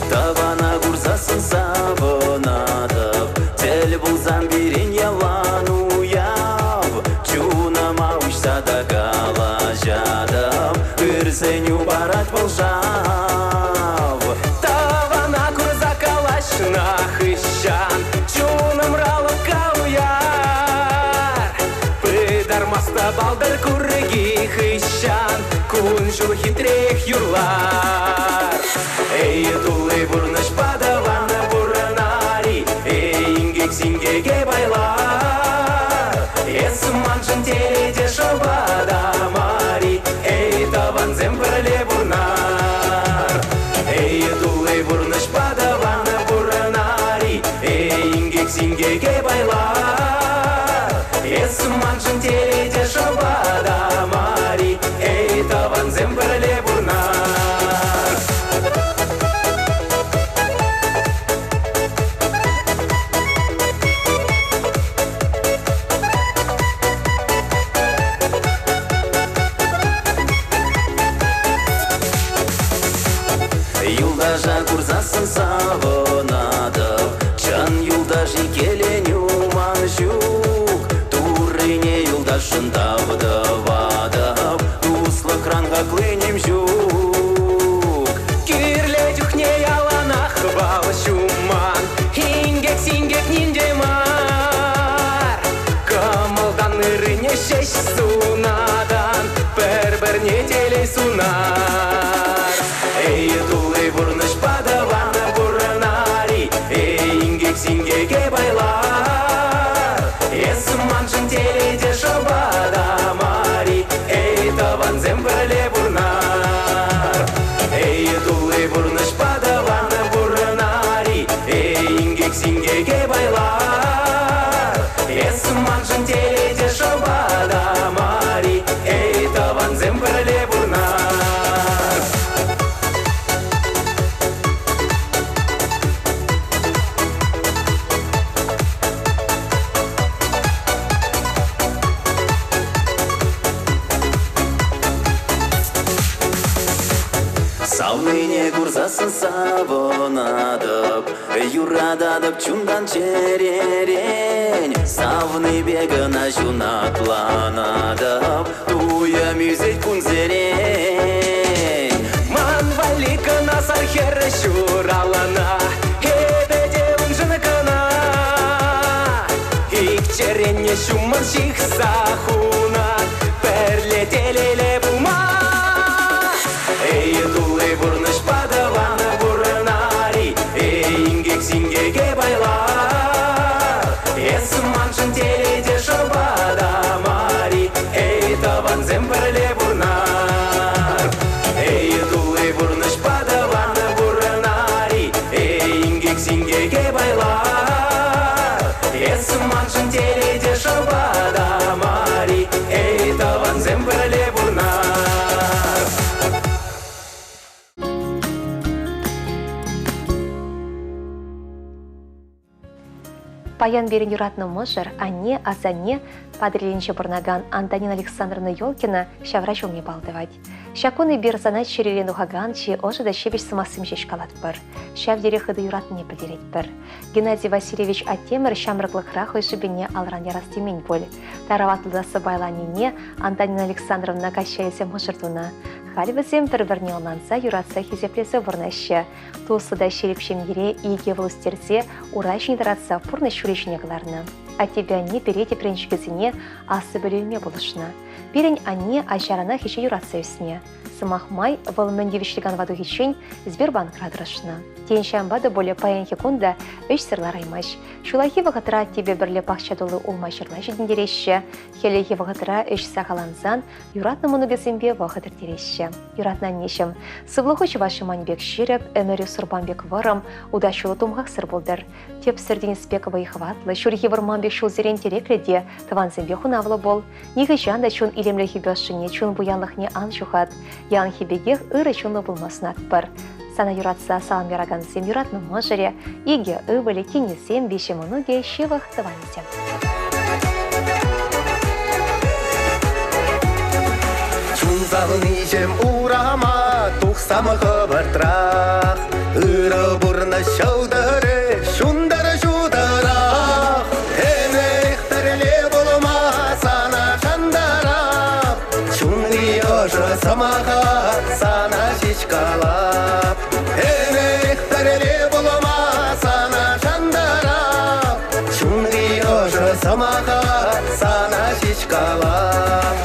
Тӑвана курсассӑн савӑнатӑп, тӗл пулсан пирӗн ялан уяв. Чунӑма уҫса та калаҫатӑп, ыр сӗнӳ парать вӑл шав. Тӑвана курса калаҫнӑ хыҫҫан чунӑмра лӑпка уяр. Пытармаста палтӑр курки хыҫҫан кун-ҫул хитрех юрлар. Эй, тулли пурнӑҫпа тӑван пурӑнари, эй, инкек-синкеке пайлар. Эс маншӑн телей те шӑпа та мар-и, эй, тӑвансем пӗрле пурнар. Эй, тулли пурнӑҫпа тӑван пурӑнари, эй, инкек-синкеке пайлар. Эс маншӑн телей те шӑпа та мар-и, эй, тӑвансем пӗрле пурнар. Юлташа курсассӑн савӑнатӑп, чӑн юлташ иккӗленӳ ман ҫук. Туррине юлташшӑн тав тӑватӑп, туслӑхран хакли ним ҫук. Кирлӗ чухне яланах вал ҫуман, инкек-синкек ним те мар. Кӑмӑлтан ыррине ҫеҫ сунатан, пӗр-пӗрне телей сунар. Эй, тулли пурнӑҫпа тӑван пурӑнари, эй, инкек-синкеке пайлар. Эс маншӑн телей те шӑпа та мар-и, эй, тӑвансем пӗрле пурнар. Эй, тулли пурнӑҫпа тӑван пурӑнари, эй, инкек-синкеке пайлар. Эс маншӑн телей те шӑпа та мар-и, эй, тӑвансем пӗрле пурнар. Савнине курсассӑн савӑнатӑп, юрататӑп чунтан чӗререн. Савнипе кӑна ҫунатланатӑп, туйӑм ӳсет кунсерен. Ман валли кӑна сар хӗр ҫуралана, эпӗ те уншӑн кӑна. Ик чӗрене ҫуммӑн ҫыхса хунӑ, пӗрле телейлӗ пулма. Эй, тулли пурнӑҫпа тӑван пурӑнари, эй, инкек-синкеке пайлар. Эс маншӑн телей те шӑпа та мар-и, эй, тӑвансем пӗрле пурнар. Эй, тулли пурнӑҫпа тӑван пурӑнари, Паян пирӗн юратнӑ мӑшӑр, анне, асанне Патӑрьелӗнче пурӑнакан Антонина Александровна Елкина ҫавра ҫулне пал тӑвать. Ҫак кун эпир сана чӗререн тухакан чи ӑшӑ та ҫепӗҫ сӑмахсем ҫеҫ калатпӑр. Ҫав тери хытӑ юратнине пӗлтеретпӗр. Геннадий Васильевич аттемӗр ҫамрӑклӑхра хӑй шӑпине алран ярас темен пуль. Тараватлӑ та сӑпайлӑ аннене Антонина Александровна качча илсе мӑшӑр тунӑ. Халь вӗсем пӗр-пӗрне ӑнланса, юратса, хисеплесе пурӑнаҫҫӗ. Туслӑ та ҫирӗп ҫемьере икӗ ывӑл ӳстерсе ура ҫине тӑратса пурнӑҫ ҫулӗ ҫине кӑларнӑ. Аттепе анне пире тӗпренчӗкӗсене аслӑ пӗлӳ илме пулӑшнӑ. Пирӗн анне ачаранах ӗҫе юратса ӳснӗ. Сӑмах май, вӑл мӗн тивӗҫлӗ канӑва тухиччен Сбербанкра тӑрӑшнӑ. Тен, ҫавӑнпа та пулӗ паянхи кун та ӗҫсӗр лараймасть. Ҫуллахи вӑхӑтра аттепе пӗрле пахча тулли улма-ҫырла ҫитӗнтереҫҫӗ. Хӗллехи вӑхӑтра ӗҫ сахаллансан юратнӑ мӑнукӗсемпе вӑхӑт ирттереҫҫӗ. Юратнӑ аннеҫӗм, сывлӑху чӑваш юманӗ пек ҫирӗп, ӗмӗрӳ сурпан пек вӑрӑм, утас ҫулу тумхахсӑр пултӑр. Тӗпсӗр тинӗс пек вӑй-хӑватлӑ, ҫурхи вӑрман пек ҫулсерен тӗреклӗ те тӑвансемпе хунавлӑ пул. Нихӑҫан та чун илемлӗхӗпе ӑшшине, чун пуянлӑхне ан ҫухат. Яланхи пекех ырӑ чунлӑ пулма сунатпӑр. Сана юратса салам яракансем юратнӑ мӑшӑрӗ, икӗ ывӑлӗ, кинӗсем, виҫӗ мӑнукӗ, ҫывӑх тӑванӗсем. Чун савниҫӗм урама тухсам хӑвӑртрах. Ырӑ пурнӑҫ ҫӑлтӑрӗ ҫунтӑр ҫутӑрах. Ӗмӗрех пӗрле пулма сана шантарап. Чунри ӑшӑ сӑмаха сана ҫеҫ калап. Ӗмӗрех пӗрле пулма сана шантарап. Чунри ӑшӑ сӑмаха сана ҫеҫ калап.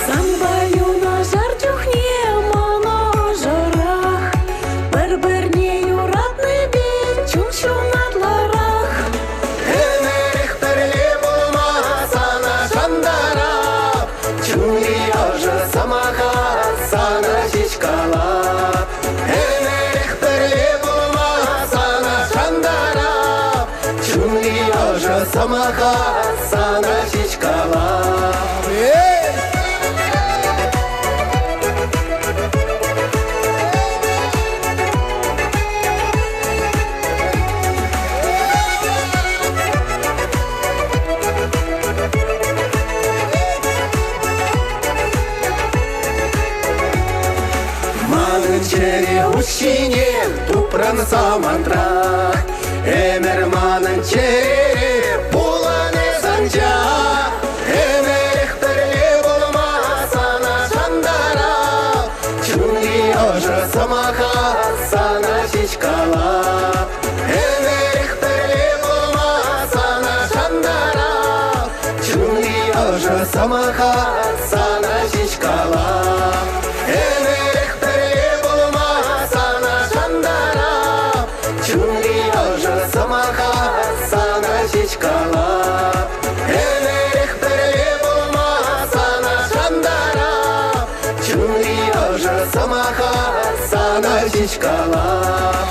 Санпа юнашар чухне ман ӑшӑрах, пӗр-пӗрне юратнипе чун ҫунатлӑрах. Ӗмӗрех пӗрле пулма сана шантарап, чунри ӑшӑ сӑмаха сана ҫеҫ калап. Ӗмӗрех пӗрле пулма сана шантарап, чунри ӑшӑ сӑмаха сана ҫеҫ калап. Манӑн чӗре уҫҫине тупрӑн самантра. Ӗмӗр манӑн чӗрере пулан эс анчах. Ӗмӗрех пӗрле пулма сана шантарап. Чунри ӑшӑ сӑмаха сана ҫеҫ калап. Ӗмӗрех пӗрле пулма сана шантарап. Чунри ӑшӑ сӑмаха сана ҫеҫ калап. Ӗмӗрех пӗрле пулма сана шантарап. Чунри ӑшӑ сӑмаха сана ҫеҫ калап. Ӗмӗрех пӗрле пулма сана шантарап. Чунри ӑшӑ сӑмаха сана ҫеҫ калап.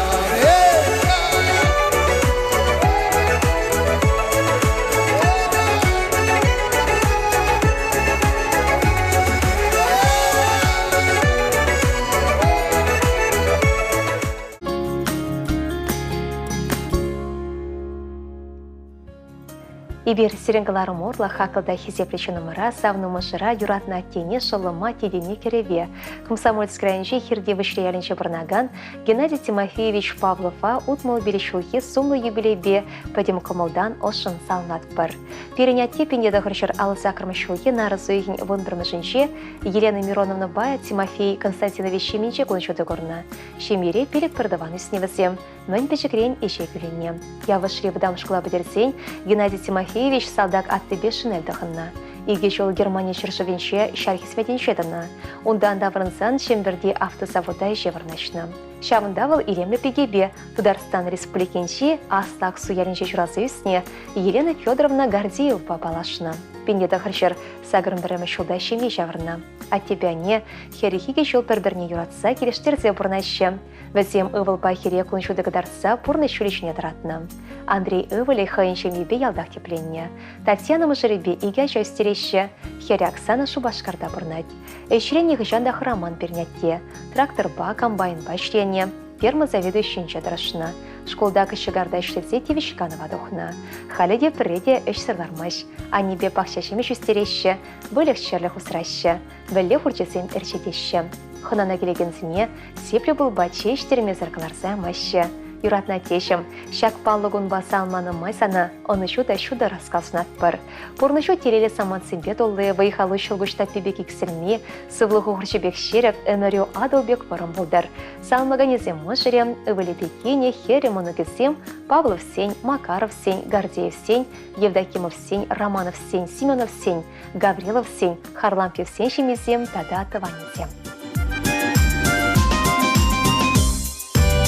Эпир сирӗн кӑларӑм урлӑ хаклӑ та хисеплӗ ҫыннӑмӑра, савнӑ мӑшӑра, юратнӑ аттене, шӑллӑма, тетене, кӗрӗве, Комсомольск районӗнчи Хирти Выҫли ялӗнче пурӑнакан Геннадий Тимофеевич Павлова 65 ҫулхи сумлӑ юбилейпе пӗтӗм кӑмӑлтан ӑшшӑн саламлатпӑр. Пирӗн атте 1958 ҫулхи нарӑс уйӑхӗн 11-мӗшӗнче Елена Мироновнӑпа Тимофей Константинович ҫемйинче кун ҫути курнӑ. Ҫемьере пилӗк пӗртӑван ӳснӗ вӗсем. Мӗн пӗчӗкрен ӗҫе кӳлӗннӗ. Явӑшри вӑтам шкула пӗтерсен Геннадий Тимофеевич салтак аттипе шинель тӑхӑннӑ. Икӗ ҫул Германи ҫӗршывӗнче ҫар хӗсметӗнче тӑнӑ. Унтан таврӑнсан Чӗмпӗрти автозавода ӗҫе вырнаҫнӑ. Ҫавӑнта вӑл илемлӗ пикепе Тутарстан Республикинчи Аслӑ Аксу ялӗнче ҫуралса ӳснӗ Елена Федоровна Гордеевӑпа паллашнӑ. 1900 сакӑрӑн пӗрремӗш ҫулта ҫемье ҫавӑрнӑ. Аттепе анне 42 ҫул пӗр-пӗрне юратса килӗштерсе пурӑнаҫҫӗ. Вӗсем ывӑлпа хӗре кун ҫути кӑтартса пурнӑҫ ҫулӗ ҫине тӑратнӑ. Андрей ывӑлӗ хӑйӗн ҫемйипе ялтах тӗпленнӗ. Татьяна мӑшӑрӗпе икӗ ача ӳстереҫҫӗ. Хӗрӗ Оксана Шупашкарта пурӑнать. Ӗҫрен нихӑҫан та хӑраман пирӗн атте. Тракторпа, комбайнпа ӗҫленӗ, ферма заведующийӗнче тӑрӑшнӑ. Шкулта кочегарта ӗҫлесе тивӗҫ канӑва тухнӑ. Халӗ те пӗрре те ӗҫсӗр лармасть. Аннепе пахча ҫимӗҫ ӳстереҫҫӗ, выльӑх-чӗрлӗх усраҫҫӗ, вӗлле хурчӗсем ӗрчетеҫҫӗ. Хӑнана килекенсене сиплӗ пылпа чей ӗҫтермесӗр кӑларса ямаҫҫӗ. Юратнӑ аттеҫӗм, ҫак паллӑ кунпа салманӑ май сана ӑнӑҫу та ҫутӑ ӑраскал сунатпӑр. Пурнӑҫу телейлӗ самантсемпе тулли, вӑй-халу ҫӑлкуҫ таппи пек иксӗлми, сывлӑху хурчӗ пек ҫирӗп, ӗмӗрӳ Атӑл пек вӑрӑм пултӑр. Салмаканӗсем мӑшӑрӗ, ывӑлӗпе кинӗ, хӗрӗ, мӑнукӗсем, Павловсен, Макаровсен, Гордеевсен, Евдокимовсен, Романовсен, Семеновсен, Гавриловсен, Харлампьевсен ҫемйисем тата тӑванӗсем.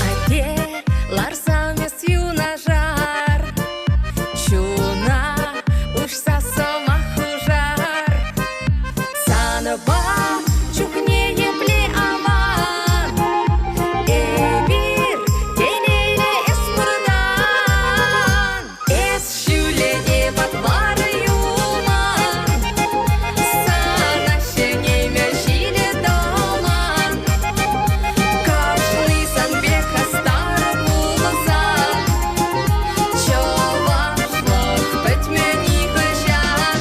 Атте, ларсан эс юнашар, чуна уҫса сӑмах хушар. Санпа чухне епле аван, эпир телейлӗ эс пурӑнан. Эс ҫӳле те патвар юлман, Сана ҫӗнеймӗ ҫилӗ тӑман. Кашни сан пек хастар пулсан, Чӑвашлӑх пӗтмӗ нихӑҫан.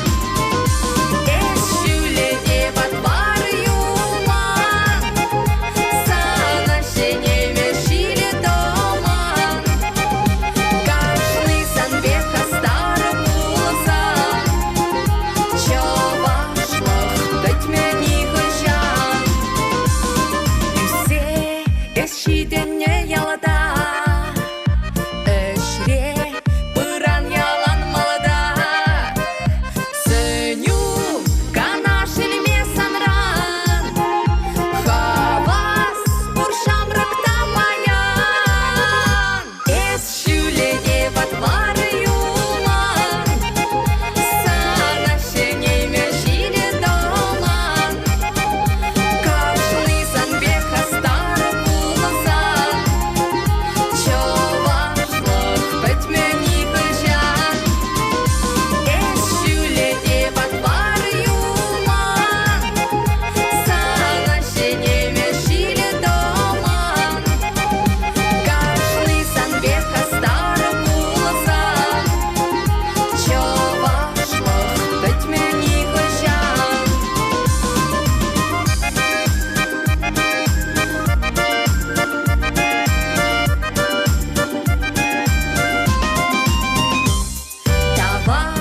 Эс ҫӳле те патвар юлман, Сана ҫӗнеймӗ ҫилӗ тӑман. Кашни сан пек хастар пулсан, Чӑвашлӑх пӗтмӗ нихӑҫан. Ӳссе эс ҫитӗннӗ ялта, Ӗҫре пыран ялан малта. Сӗнӳ канаш илме санран, Хавас пур ҫамрӑк та паян. Эс ҫӳле те патвар юлман, Сана ҫӗнеймӗ ҫилӗ тӑман. Кашни сан пек хастар пулсан, Чӑвашлӑх пӗтмӗ нихӑҫан. Эс ҫӳле те патвар юлман, Сана ҫӗнеймӗ ҫилӗ тӑман. Кашни сан пек хастар пулсан, Чӑвашлӑх пӗтмӗ нихӑҫан. Тавах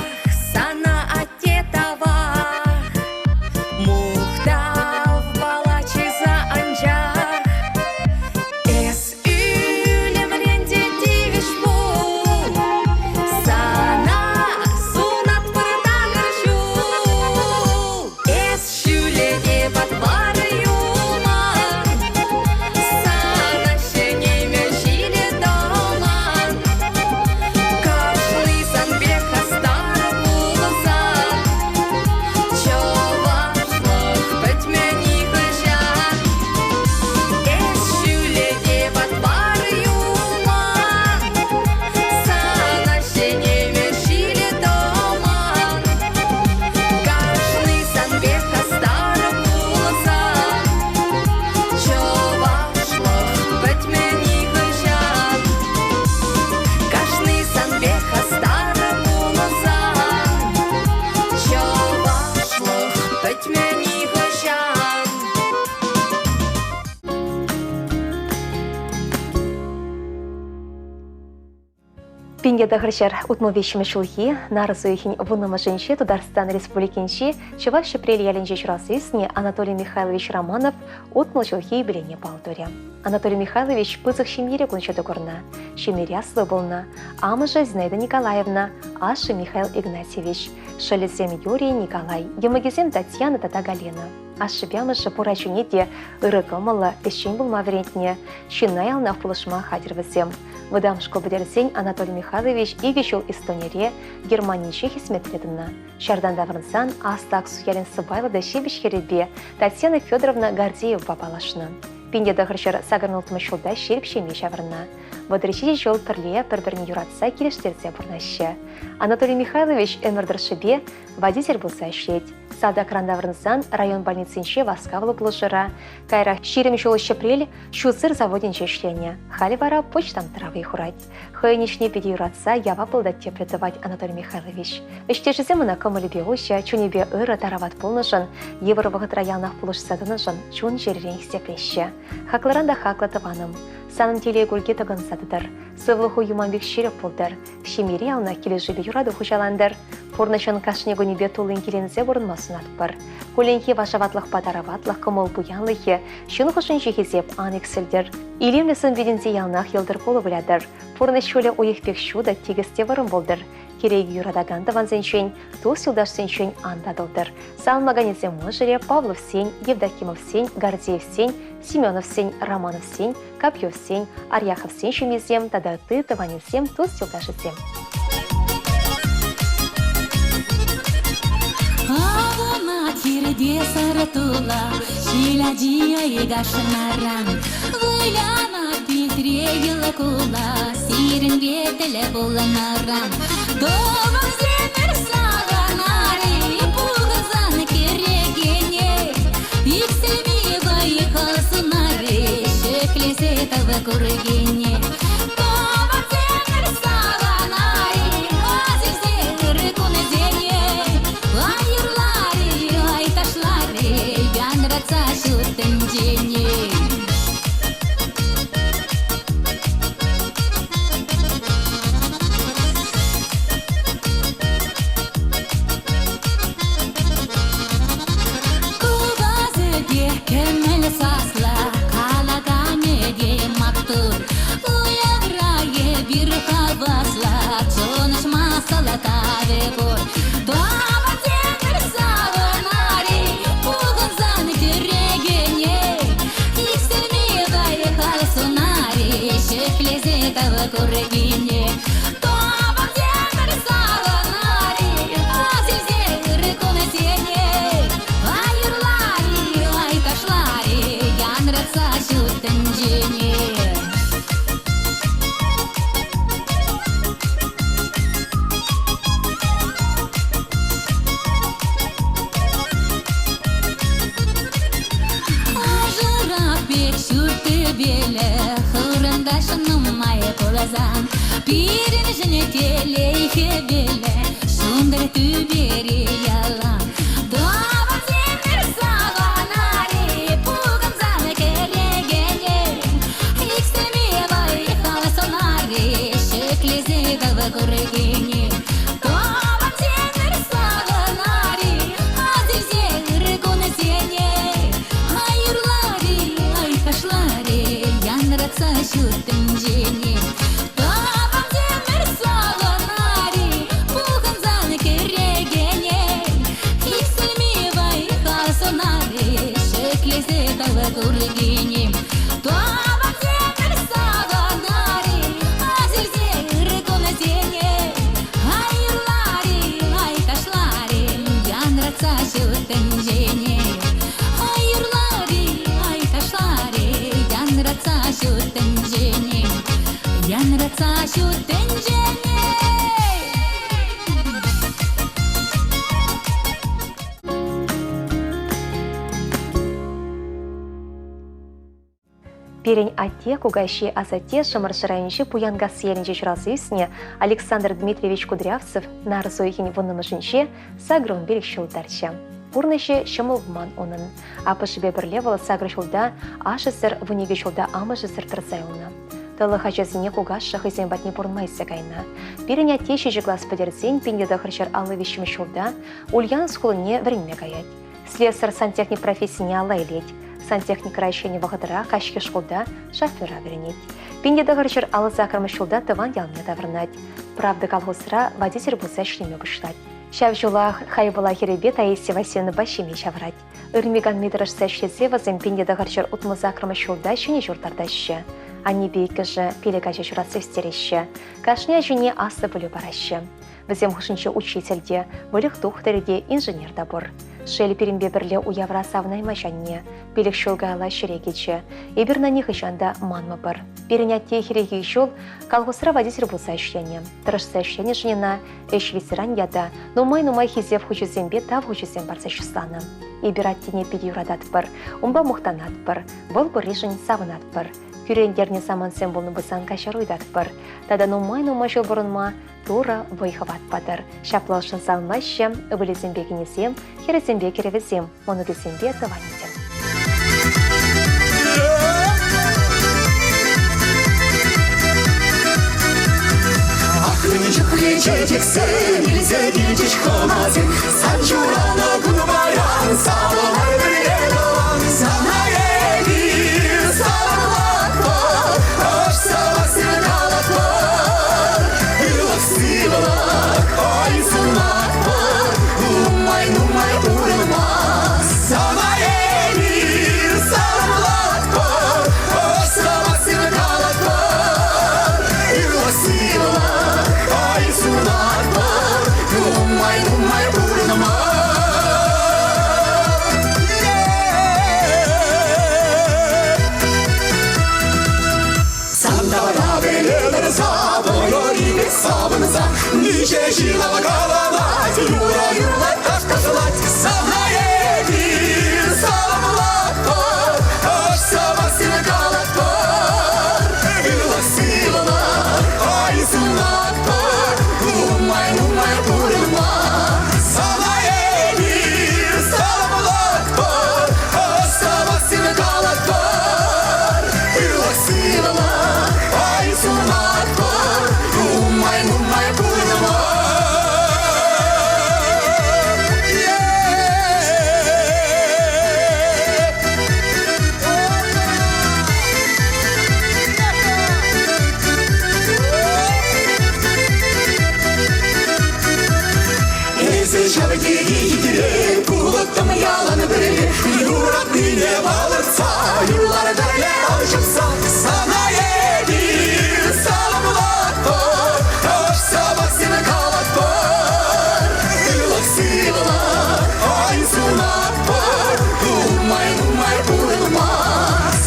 сана, атте, тавах, Мухтав палачиса анчах. Эс ӳлӗмрен те тивӗҫ пул, Сана сунатпӑр такӑр ҫул. Эс ҫӳле те патвар юлман, Сана ҫӗнеймӗ ҫилӗ тӑман. Кашни сан пек хастар пулсан, Чӑвашлӑх пӗтмӗ нихӑҫан. Эс ҫӳле те патвар юлман, Сана ҫӗнеймӗ ҫилӗ тӑман. Кашни сан пек хастар пулсан, Чӑвашлӑх пӗтмӗ нихӑҫан. Кашни сан пек хастар пулсан, Чӑвашлӑх пӗтмӗ нихӑҫан. Пинте тӑхӑрҫӗр утмӑл виҫҫӗмӗш ҫулхи нарӑс уйӑхӗн вуннӑмӗшӗнче Тутарстан Республикинчи Чӑваш Ҫӗпрел ялӗнче ҫуралса ӳснӗ Анатолий Михайлович Романов 60 ҫулхи юбилейне паллӑ турӗ. Анатолий Михайлович пысӑк ҫемьере кун ҫути курнӑ. Ҫемьере аслӑ пулнӑ. Амӑшӗ Зинаида Николаевна, ашшӗ Михаил Игнатьевич, шӑллӗсем Юрий, Николай, йӑмӑкӗсем Татьяна тата Галина. Ашшӗпе амӑшӗ пур ачине те ырӑ кӑмӑллӑ, ӗҫчен пулма вӗрентнӗ. Ҫынна яланах пулӑшма хатӗр вӗсем. Вӑтам шкул пӗтерсен Анатолий Михайлович икӗ ҫул Эстонире, Германинче хӗсметре тӑнӑ. Ҫартан таврӑнсан Аслӑ Аксу ялӗн сӑпайлӑ та ҫепӗҫ хӗрӗпе Татьяна Федоровна Гордеевӑпа паллашнӑ. 1986 ҫулта ҫирӗп ҫемье ҫаврӑннӑ. 37 ҫул пӗрле пӗр-пӗрне юратса килӗштерсе пурӑнаҫҫӗ. Анатолий Михайлович ӗмӗр тӑршшӗпе водитель пулса ӗҫлет. Салтакран таврӑнсан район больницинче васкавлӑ пулӑшура, каярах 20 ҫул Ҫӗпрел ҫу-сыр заводӗнче ӗҫленӗ. Халӗ вара почтамтра вӑй хурать. Хӑйӗн ӗҫне питӗ юратса яваплӑ та тӗплӗ тӑвать Анатолий Михайлович. Ӗҫтешӗсем ӑна кӑмӑлӗпе уҫӑ, чунӗпе ырӑ, тарават пулнӑшӑн, йывӑр вӑхӑтра яланах пулӑшса тӑнӑшӑн чун-чӗререн хисеплеҫҫӗ. Хаклӑран та хаклӑ тӑванӑм, санӑн телей курки тӑкӑнса тӑтӑр, сывлӑху юман пек ҫирӗп пултӑр, ҫемьере яланах килӗшӳпе юрату хуҫалантӑр. Пурнӑҫӑн кашни кунӗпе туллин киленсе пурӑнма сунатпӑр. Кулленхи вашаватлӑхпа тараватлӑх, кӑмӑл пуянлӑхӗ, ҫын хушшинчи хисеп ан иксӗлтӗр. Илемлӗ сӑн питӗнсе яланах йӑлтӑр кулӑ вылятӑр. Пурнӑҫ ҫулӗ уйӑх пек ҫутӑ, тикӗс те вӑрӑм пултӑр. Киреке юратакан тӑвансенчен, тус-юлташсенчен ан татӑлтӑр. Саламлаканӗсем мӑшӑрӗ Павловсен, Евдокимовсен, Гордеевсен, Семеновсен, Романовсен, Копьевсен, Арьяховсен ҫемйисем тата ытти тӑванӗсем, тус-юлташӗсем. Авӑнать хирте сарӑ тула, ҫил ачи айкашнаран. Вылянать питре йӑл кула, сирӗнпе тӗл пулнӑран. Тӑвансемӗр савӑнари, пухӑнсан кӗрекене. Иксӗлми вӑй-хал сунар-и, ҫӗклесе тав куркине. Тӑвансемӗр савӑнари, асилсе ыр кунсене. Ай юрлар-и, ай ташлар-и, янратса ҫут тӗнчене. Купасӗ те кӗмӗл сасла, калаканӗ те маттур. Уявра эпир хавасла, чӑнӑшма сӑлтавӗ пур. Тӑвансемӗр савӑнари, пухӑнсан кӗрекене. Иксӗлми вӑй-хал сунар-и, ҫӗклесе тав куркине. Тӑвансемӗр савӑнари, асилсе ыр кунсене. Ай юрлар-и, ай ташлар-и, янратса ҫут тӗнчене. Ажӑрах пек ҫурт тӗпелӗ хырӑнташ нумай пулсан, пирӗншӗн телей хӗвелӗ ҫунтӑр тӳпере ялан. Тӑвансемӗр савӑнари, пухӑнсан кӗрекене, иксӗлми вӑй-хал сӑнари, ҫӗклесе тав куркине. Тӑвансемӗр савӑнари, асилсе ыр кунсене. Ай юрлар-и, ай ташлар-и, янратса ҫут тӗнчене. Тӑвансемӗр савӑнари, пухӑнсан кӗрекене. Иксӗлми вӑй-хал сӑнари, ҫӗклесе тав куркине. Тӑвансемӗр савӑнари, асилсе ыр кунсене. Ай юрлар-и, ай ташлар-и, янратса ҫут тӗнчене. Ай юрлар-и, ай ташлар-и, янратса ҫут тӗнчене. Янратса ҫут тӗнчене. Пирӗн атте, кукаҫи, асатте Шӑмӑршӑ районӗнчи Пуянкасси ялӗнче ҫуралса ӳснӗ Александр Дмитриевич Кудрявцев нарӑс уйӑхӗн вуннӑмӗшӗнче 85 ҫул тарчӗ. Пурнӑҫӗ ҫӑмӑл пулман унӑн. Аппӑшӗпе пӗрле вӑл сакӑр ҫулта ашшӗсӗр, 12 ҫулта амӑшӗсӗр тӑрса юлнӑ. Тӑлӑх ачасене кукашшӗ хӑйсем патне пурӑнма илсе кайнӑ. Пирӗн атте ҫичӗ класс пӗтерсен 1953 ҫулта Ульяновск хулине вӗренме каять. Слесарь сантехник профессине алла илет. Сантехникра ӗҫленӗ вӑхӑтра каҫхи шкулта шофера вӗренет. 1958 ҫулта тӑван ялне таврӑнать. Правда колхозра водитель пулса ӗҫлеме пуҫлать. Ҫав ҫулах Хайпӑла хӗрӗпе Таисия Васильевнӑпа ҫемье ҫавӑрать. Ырми-канми тӑрӑшса ӗҫлесе вӗсем 1968 ҫулта ҫӗнӗ ҫурт лартаҫҫӗ. Аннепе иккӗшӗ пилӗк ача ҫуратса ӳстереҫҫӗ. Кашни ачине аслӑ пӗлӳ параҫҫӗ. Вӗсем хушшинче учитель те, выльӑх тухтӑрӗ те, инженер та пур. Шел, пирӗнпе пӗрле уявра савӑнаймасть анне. Пилӗк ҫул каялла ҫӗре кӗчӗ. Эпир ӑна нихӑҫан та манмӑпӑр. Пирӗн атте хӗрӗхи ҫул колхозра водитель пулса ӗҫленӗ. Тӑрӑшса ӗҫленӗшӗн ӑна ӗҫ ветеран ята нумай-нумай хисеп хучӗсемпе тав хучӗсем парса чысланӑ. Эпир аттене питӗ юрататпӑр, унпа мухтанатпӑр, вӑл пурришӗн савӑнатпӑр. Кӳрентернӗ самантсем пулнӑ пулсан каҫару ыйтатпӑр. Тата нумай-нумай ҫул пурӑнма Турӑ вӑй-хӑват патӑр. Ҫапла ӑшшӑн савӑнмаҫҫӗ ывӑлӗсемпе кинӗсем, хӗрӗсемпе кӗрӗвӗсем, мӑнукӗсемпе тӑванӗсем. Ах, мӗн чухлӗ чечексем илсе килчӗҫ хӑнасем, Сан ҫуралнӑ кун паян савӑнар пӗрле тӑван. Сана эпир саламлатпӑр, ӑш сӑмахсем калатпӑр. Ырлӑх-сывлӑх, ой, сунатпӑр, нумай-нумай пурӑнма. Сана эпир саламлатпӑр, ӑш сӑмахсем калатпӑр. Ырлӑх-сывлӑх, ой, сунатпӑр, нумай-нумай пурӑнма. Сантара пӗлетӗр савӑнӑр савӑнса, Миҫе ҫын каланать, юрӑ юрлать, таш ташлать. Сана эпир саламлатпӑр, ӑш сӑмахсем калатпӑр. Ырлӑх-сывлӑх, ай сунатпӑр, нумай-нумай пурӑнма. Сана эпир саламлатпӑр, ӑш сӑмахсем калатпӑр. Ырлӑх-сывлӑх, ай сунатпӑр, нумай-нумай пурӑнма. Эсӗ ҫав тери хитре, пулӑттӑм ялан пӗрле, юратнине палӑртса, юрлар пӗрле ал ҫупса. Сана эпир саламлатпӑр, ӑш сӑмахсем калатпӑр. Ырлӑх-сывлӑх, ай сунатпӑр, нумай-нумай пурӑнма.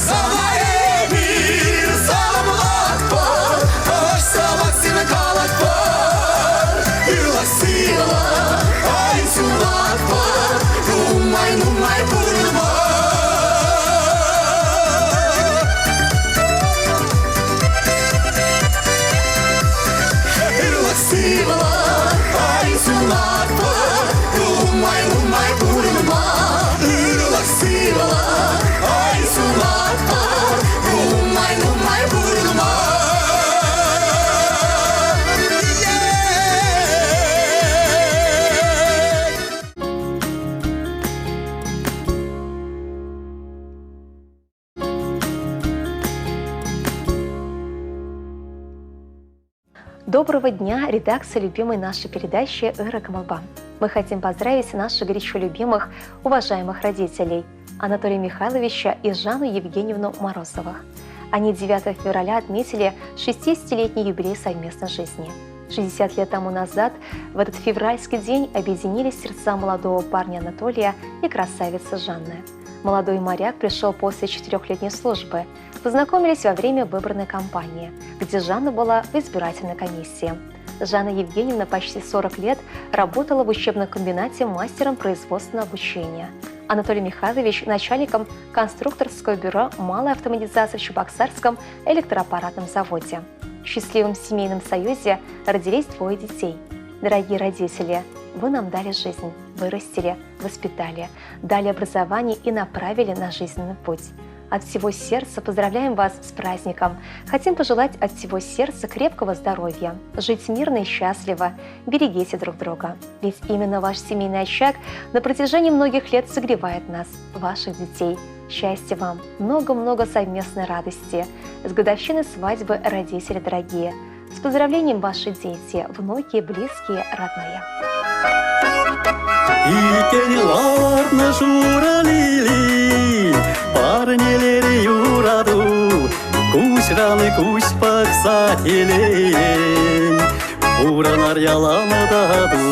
Сана эпир саламлатпӑр, ӑш сӑмахсем калатпӑр. Ырлӑх-сывлӑх, ай сунатпӑр, нумай-нумай пурӑнма. Ырлӑх-сывлӑх, ай сунатпӑр, нумай-нумай пурӑнма. Ырлӑх-сывлӑх, ай сунатпӑр, нумай-нумай пурӑнма. Доброго дня, редакция любимой нашей передачи «Ырӑ кӑмӑлпа». Мы хотим поздравить наших горячо любимых, уважаемых родителей Анатолия Михайловича и Жанну Евгеньевну Морозовых. Они 9 февраля отметили 60-летний юбилей совместной жизни. 60 лет тому назад в этот февральский день объединились сердца молодого парня Анатолия и красавицы Жанны. Молодой моряк пришел после четырехлетней службы. Познакомились во время выборной кампании, где Жанна была в избирательной комиссии. Жанна Евгеньевна почти 40 лет работала в учебном комбинате мастером производственного обучения. Анатолий Михайлович – начальником конструкторского бюро малой автоматизации в Чебоксарском электроаппаратном заводе. В счастливом семейном союзе родились двое детей. Дорогие родители, вы нам дали жизнь, вырастили, воспитали, дали образование и направили на жизненный путь. От всего сердца поздравляем вас с праздником. Хотим пожелать от всего сердца крепкого здоровья, жить мирно и счастливо, берегите друг друга. Ведь именно ваш семейный очаг на протяжении многих лет согревает нас, ваших детей. Счастья вам, много-много совместной радости. С годовщиной свадьбы, родители дорогие. С поздравлением ваши дети, внуки, близкие, родные. Иккен лартнӑ шурӑ лили, парнелерӗ юрату, куҫран куҫ пӑхса телейӗн, пурӑнар ялан тату.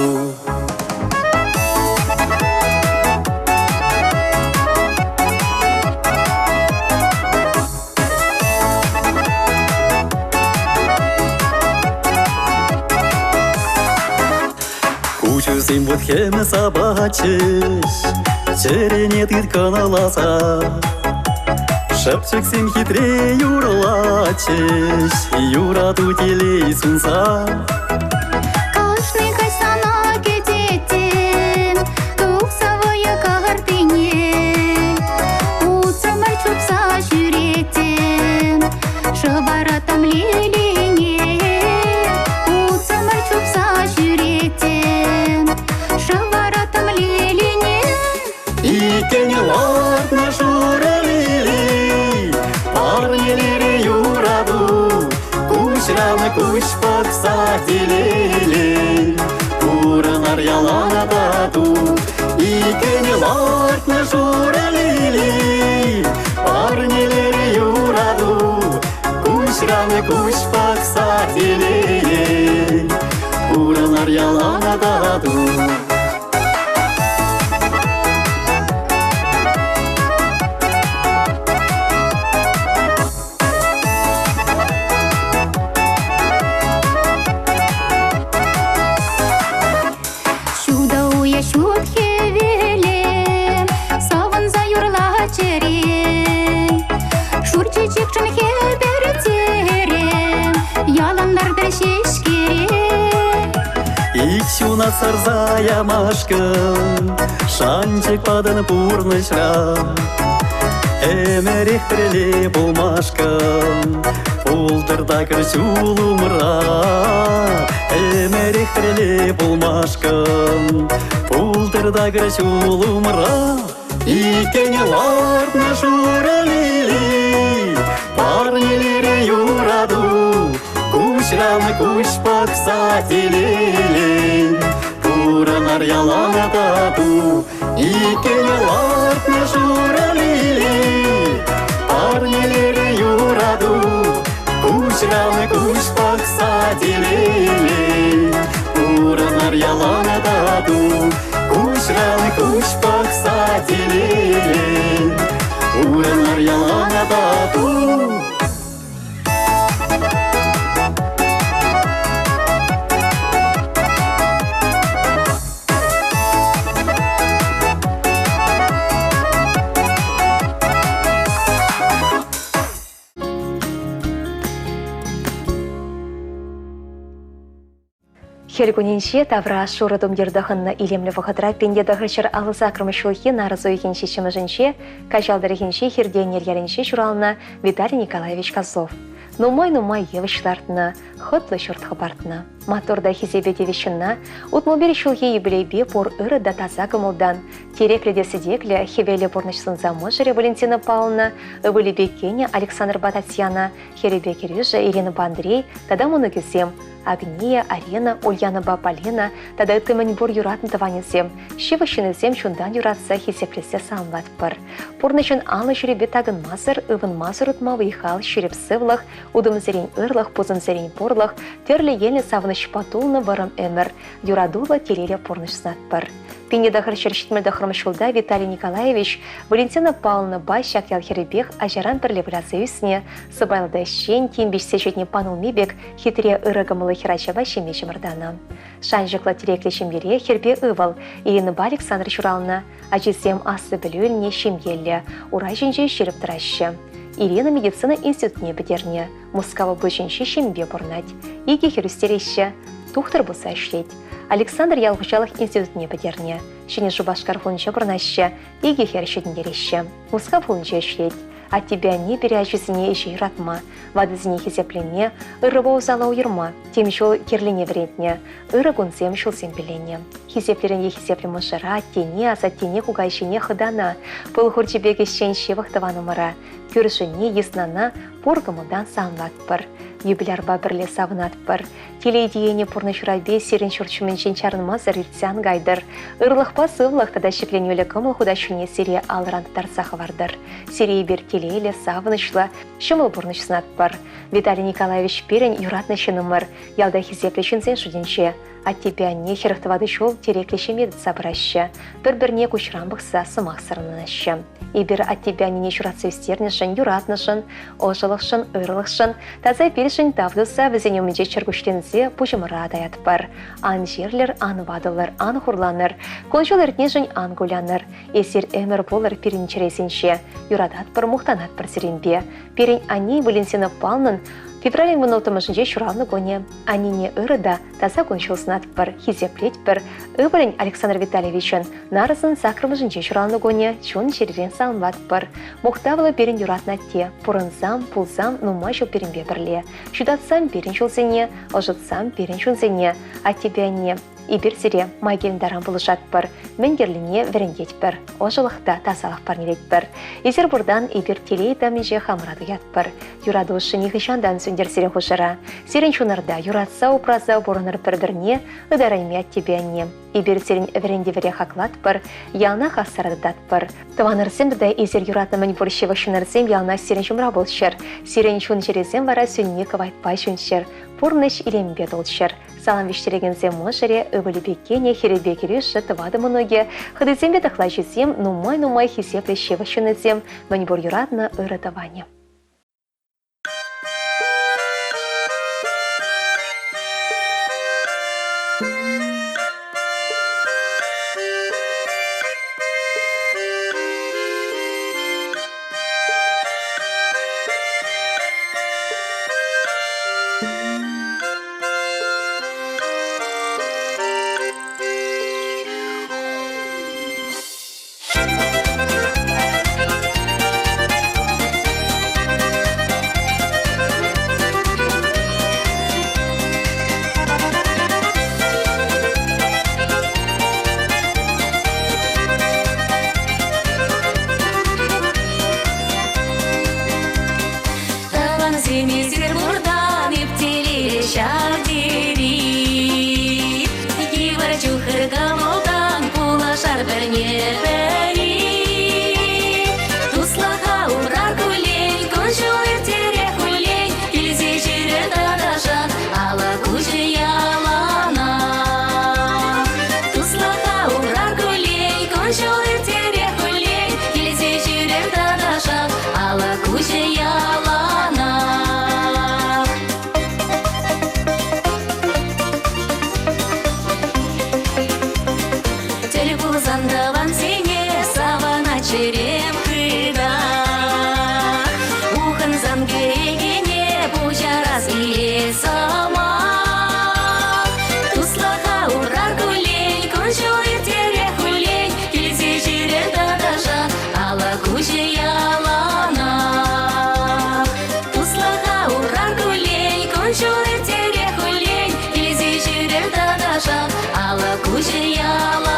Куҫусем вут-хӗм сапатчӗҫ, чӗрене тыткӑнласа. Шӑпчӑксем хитре юрлатчӗҫ, юрату телей сунса. Кашни каҫ сана кӗтеттӗм, тухса вӑйӑ картине. Утсӑмӑр чупса ҫӳреттӗм, шӑвараттӑм лилине. Утсӑмӑр чупса ҫӳреттӗм, шӑвараттӑм лилине. Иккен лартнӑ шурӑ лили, парнелерӗ юрату, куҫран куҫ пӑхса телейлӗн, пурӑнар ялан тату. Иккен лартнӑ шурӑ лили, парнелерӗ юрату, куҫран куҫ пӑхса телейлӗн, пурӑнар ялан тату. Ҫутӑ уя ҫут хӗвеле савӑнса юрла чӗре. Шур чечекшӗн хӗпӗртере, ялан лартӑр ҫеҫкере. Ик ҫуна сарса ямашкӑн шанчӑк патӑн пурнӑҫра. Ӗмӗрех пӗрле пулмашкӑн пултӑр такӑр ҫул умра. Ӗмӗрех пӗрле пулмашкӑн пултӑр такӑр ҫул умра. Иккен лартнӑ шурӑ лили, парнелерӗ юрату, куҫран куҫ пӑхса телейлӗн, пурӑнар ялан тату. Иккен лартнӑ шурӑ лили, парнелерӗ юрату, куҫран куҫ пӑхса телейлӗн, пурӑнар ялан тату. Куҫран куҫ пӑхса телейлӗн, пурӑнар ялан тату. Хӗл кунӗнче тавра шурӑ тумтир тӑхӑннӑ илемлӗ вӑхӑтра 1958 ҫулхи нарӑс уйӑхӗн ҫиччӗмӗшӗнче Каҫал тӑрӑхӗнчи Хиртенер ялӗнче ҫуралнӑ Виталий Николаевич Козлов. Нумай-нумай йывӑҫ лартнӑ, хӑтлӑ ҫурт хӑпартнӑ. Маттур та хисепе тивӗҫ ҫынна 61 ҫулхи юбилейпе пур ырӑ та таса кӑмӑлтан, тӗреклӗ те сӗтеклӗ, хӗвеллӗ пурнӑҫ сунса мӑшӑрӗ Валентина Павловна, ывӑлӗпе кинӗ Александрпа Татьяна, хӗрӗпе кӗрӳшӗ Иринӑпа Андрей тата мӑнукӗсем Агния, Арина, Ульянӑпа Полина тата ытти мӗнпур юратнӑ тӑванӗсем, ҫывӑх ҫыннисем чунтан юратса хисеплесе саламлатпӑр. Пурнӑҫӑн анлӑ ҫулӗпе такӑнмасӑр, ывӑнмасӑр утма вӑй-хал, ҫирӗп сывлӑх, утӑмсерен ырлӑх, пусӑмсерен пурлӑх, тӗрлӗ енлӗ савӑнӑҫпа тулнӑ вӑрӑм ӗмӗр, юратуллӑ телейлӗ пурнӑҫ сунатпӑр. 1979 ҫулта Виталий Николаевич Валентина Павловнӑпа ҫак ял хӗрӗпех ачаран пӗрле выляса ӳснӗ, сӑпайлӑ та ӗҫчен, тин пиҫсе ҫитнӗ панулми пек хитре ырӑ кӑмӑллӑ хӗрачапа ҫемье чӑмӑртанӑ. Шанчӑклӑ тӗреклӗ ҫемьере хӗрпе ывӑл Иринӑпа Александр ҫуралнӑ. Ачисем аслӑ пӗлӳ илнӗ, ҫемьеллӗ, ура ҫинче ҫирӗп тӑраҫҫӗ. Ирина медицина институтне пӗтернӗ, Мускав облаҫӗнчи ҫемьепе пурӑнать. Икӗ хӗр ӳстереҫҫӗ. Тухтӑр пулса ӗҫлет. Александр ял хуҫалӑх институтне пӗтернӗ. Ҫӗнӗ Шупашкар хулинче пурӑнаҫҫӗ, икӗ хӗр ҫитӗнтереҫҫӗ. Мускав хулинче ӗҫлет. Аттепе анне пире ачисене ӗҫе юратма, ватӑсене хисеплеме, ырӑпа усала уйӑрма, тем ҫул кирлине вӗрентнӗ, ырӑ кунсем ҫулсем пилленӗ. Хисеплӗрен те хисеплӗ мӑшӑра, аттене, асаттене, кукаҫине, хӑтана, пыл хурчӗ пек ӗҫчен ҫывӑх тӑванӑмӑра, кӳршӗне, йыснана пур кӑмӑлтан саламлатпӑр. Юбилярпа пӗрле савӑнатпӑр. Телей тиенӗ пурнӑҫ урапи сирӗн ҫурт ҫумӗнчен чарӑнмасӑр иртсе ан кайтӑр. Ырлӑхпа сывлӑх тата ҫӗкленӳллӗ кӑмӑл хутаҫҫине сире алран тытарса хӑвартӑр. Сире эпир телейлӗ, савӑнӑҫлӑ, ҫӑмӑл пурнӑҫ сунатпӑр. Виталий Николаевич пирӗн юратнӑ ҫыннӑмӑр, ялта хисеплӗ ҫынсен шутӗнче. Аттепе анне 44 ҫул тӗреклӗ ҫемье тытса пыраҫҫӗ, пӗр-пӗрне куҫран пӑхса сӑмахсӑр ӑнланаҫҫӗ. Эпир аттепе аннене ҫуратса ӳстернӗшӗн, юратнӑшӑн, ӑшӑлӑхшӑн, ырлӑхшӑн, таса пиршӗн тав туса вӗсен умӗнче чӗркуҫленсе пуҫӑмӑра таятпӑр. Ан чирлӗр, ан ватӑлӑр, ан хурланӑр, кун-ҫул иртнишӗн ан кулянӑр. Эсир ӗмӗр пулӑр пирӗн чӗресенче. Юрататпӑр, мухтанатпӑр сирӗнпе. Пирӗн анне Валентина Павловнӑн февралӗн вунулттӑмӗшӗнче ҫуралнӑ кунӗ. Аннене ырӑ та таса кун-ҫул сӑнатпӑр, хисеплетпӗр. Ывӑлӗн Александр Витальевичӑн нарӑсӑн саккӑрмӗшӗнче ҫуралнӑ кунӗ чун-чӗререн саламлатпӑр. Мухтавлӑ пирӗн юратнӑ атте, пурӑнсам, пулсам нумай ҫул пирӗнпе пӗрле. Ҫутатсам пирӗн ҫулсене, ӑшӑтсам пирӗн чунсене. Аттепе анне, эпир сире май килнӗ таран пулӑшатпӑр, мӗн кирлине вӗрентетпӗр, ӑшӑлӑх та тасалӑх парнелетпӗр. Эсир пуртан эпир телей тамӗнче хамӑра туятпӑр. Юрату ӑшши нихӑҫан та ан сӳнтер сирӗн хушӑра. Сирӗн чунӑрта юратса упраса пурӑнӑр пӗр-пӗрне, ытарайми аттепе анне. Эпир сирӗн вӗрентӗвӗре хаклатпӑр, яланах асра тытатпӑр. Тӑванӑрсем тата эсир юратнӑ мӗнпур ҫывӑх ҫыннӑрсем яланах сирӗн ҫумра пулччӑр. Сирӗн чун-чӗресем вара сӳнми кӑвайтпа ҫунччӑр, пурнӑҫ илемпе тулччӑр. Салам вӗҫтерекенсем мӑшӑрӗ, ывӑлӗпе кинӗ, хӗрӗпе кӗрӳшӗ, тӑватӑ мӑнукӗ, хӑтисемпе тӑхлачисем, нумай-нумай хисеплӗ ҫывӑх ҫыннисем, мӗнпур юратнӑ ырӑ тӑванӗ. Тӑвансем эсир пуртан эп телейлӗ ҫав тери. Йывӑр чух ыр кӑмӑлтан пулӑшар пӗрне-пӗри. Туслӑха упрар куллен, кун-ҫул ирттерех хуллен, килсе ҫӳрер тӑтӑшах, алӑк уҫӑ яланах. Туслӑха упрар куллен, кун-ҫул ирттерех хуллен, килсе ҫӳрер тӑтӑшах, алӑк уҫӑ яланах. Тӗл пулсан тӑвансене савӑнать чӗрем хытах. Ухӑнсан кӗрекене пуҫарас килет сӑмах. Туслӑха упрар куллен, кун-ҫул ирттерех хуллен, килсе ҫӳрер тӑтӑшах, алӑк уҫӑ яланах. Туслӑха упрар куллен, кун-ҫул ирттерех хуллен, килсе ҫӳрер тӑтӑшах, алӑк уҫӑ яланах.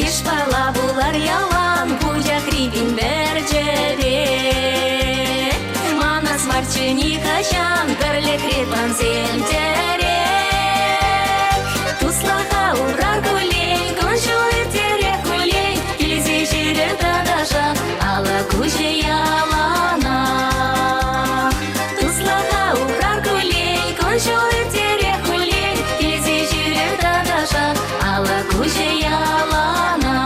Йышпала пулар ялан пучахри пин-пӗрчӗре. Манас марччӗ нихӑҫан пӗрлӗхре тӑвансем тӗрек. Туслӑха упрар куллен, кун-ҫул ирттерех хуллен, килсе ҫӳрер тӑтӑшах, алӑк уҫӑ яланах. Туслӑха упрар куллен, кун-ҫул ирттерех хуллен, килсе ҫӳрер тӑтӑшах, алӑк уҫӑ яланах.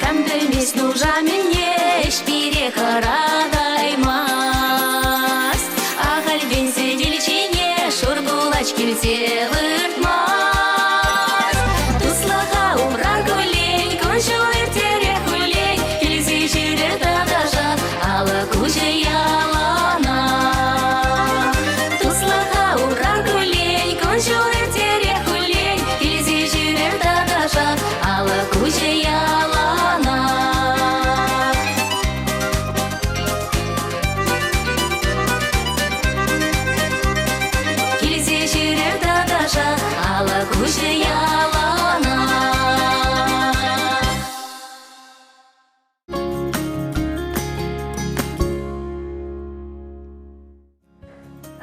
Кам пӗлмест нуша мӗнне, ӗҫ пире хӑратаймасть. Ахальтен сӗтел ҫине шур кулач килсе выртмасть. Туслӑха упрар куллен, кун-ҫул ирттерех хуллен, килсе ҫӳрер тӑтӑшах, алӑк уҫӑ яланах. Туслӑха упрар куллен,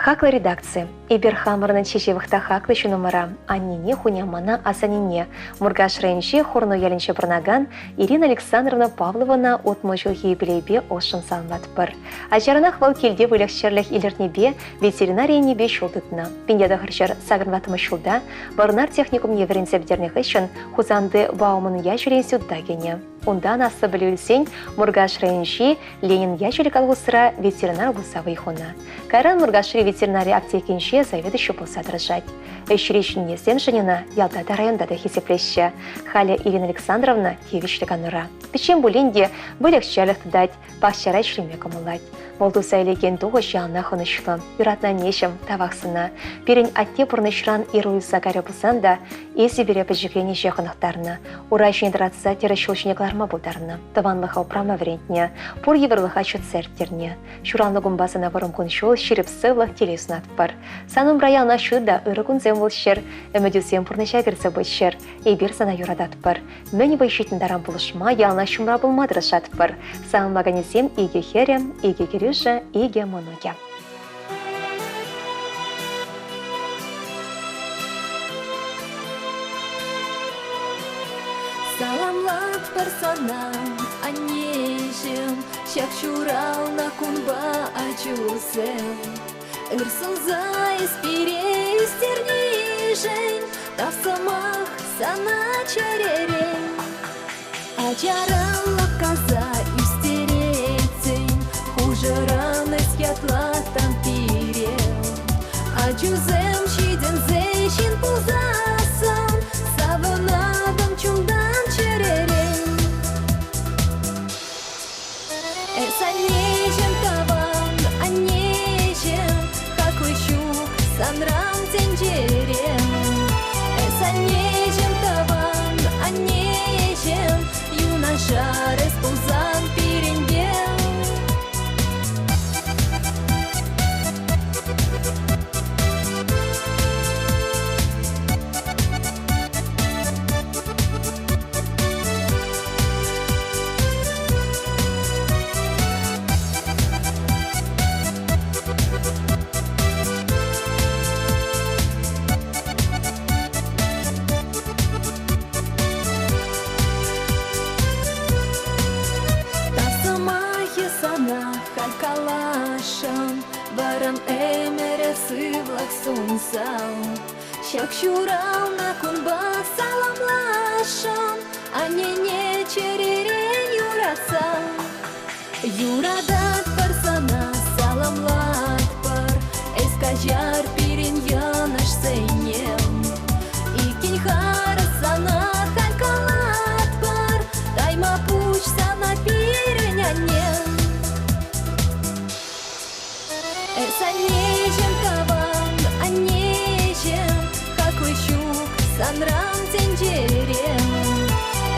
Хаклӑ редакци, эпир хамӑрӑн чи ҫывӑх та хаклӑ ҫыннӑмӑра, аннене, хунямана, асаннене, Муркаш районӗнчи Хорнуй ялӗнче пурӑнакан Ирина Александровна Павлована 60 ҫулхи юбилейпе ӑшшӑн саламлатпӑр. Ачаранах вӑл килте выльӑх-чӗрлӗх илӗртнипе ветеринари енӗпе ҫул тытнӑ. 1984 ҫулта Вӑрнар техникумне вӗренсе пӗтернӗ хыҫҫӑн Хусанти Бауман ячӗллӗ института кӗнӗ. Унтан аслӑ пӗлӳ илсен Муркаш районӗнчи Ленин ячӗллӗ колхозра ветеринар пулса вӑй хунӑ. Кайран Муркашри ветеринари аптекинче заведующи пулса тӑрӑшать. Ӗҫри ҫӗннисемшӗн ӑна ялта та районта та хисеплеҫҫӗ. Халӗ Ирина Александровна тивӗҫлӗ канура. Пӗччен пулин те выльӑх-чӗрлӗх тытать, пахчара ӗҫлеме кӑмӑллать. Вӑл туса илекен тухӑҫ яланах ӑнӑҫлӑ. Юратнӑ аннеҫӗм, тавах сана. Пирӗн атте пурнӑҫран ир уйӑлса кайрӗ пулсан та эсӗ пире пӗчӗкрен ӗҫе хӑнӑхтарнӑ. Ура ҫине тӑратса тӗрӗс ҫул ҫине кӑларма пултарнӑ. Тӑванлӑха упрама вӗрентнӗ. Пур йывӑрлӑха чӑтса ирттернӗ. Ҫуралнӑ кунпа сана вӑрӑм кун-ҫул, ҫирӗп сывлӑх, телей сунатпӑр. Сан умра яланах ҫутӑ та ырӑ кунсем пулччӑр, ӗмӗтӳсем пурнӑҫа кӗрсе пыччӑр. Эпир сана юрататпӑр. Мӗн вӑй ҫитнӗ таран пулӑшма, яланах ҫумра пулма тӑрӑшатпӑр. Саламлаканӗсем икӗ хӗрӗ, икӗ кӗрӳшӗ, икӗ мӑнукӗ. Саламлатпӑр сана, аннеҫӗм, ҫак ҫуралнӑ кунпа ачусем. Ыр сунса эс пире ӳстернишӗн тав сӑмах сана чӗререн. Ачаран лӑпкаса ӳстеретсен, хушӑран эс ятлаттан пире. Ачусем ҫитӗнсе ҫын пулсассӑн, савӑнатӑн чунтан чӗререн. Эс аннеҫӗм тӑван, аннеҫӗм, хаклӑ ҫук санран тӗнчере. Эс аннеҫӗм тӑван, аннеҫӗм, юнашар эс пулсан пирӗнпе. Сӑмахӗ сана халь каласшӑн, вӑрӑм ӗмӗре сывлӑх сунсан. Ҫак ҫуралнӑ кунпа саламласшӑн, аннене чӗререн юратса. Юрататпӑр сана, саламлатпӑр, эс каҫар пирӗн йӑнӑшсене. Иккӗн харӑс сана халь калатпӑр, тайма пуҫ сана пирӗн анне. Эс аннеҫӗм тӑван, аннеҫӗм, хаклӑ ҫук санран тӗнчере.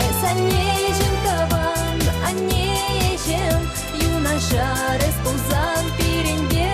Эс аннеҫӗм тӑван, аннеҫӗм, юнашар эс пулсан пирӗнпе.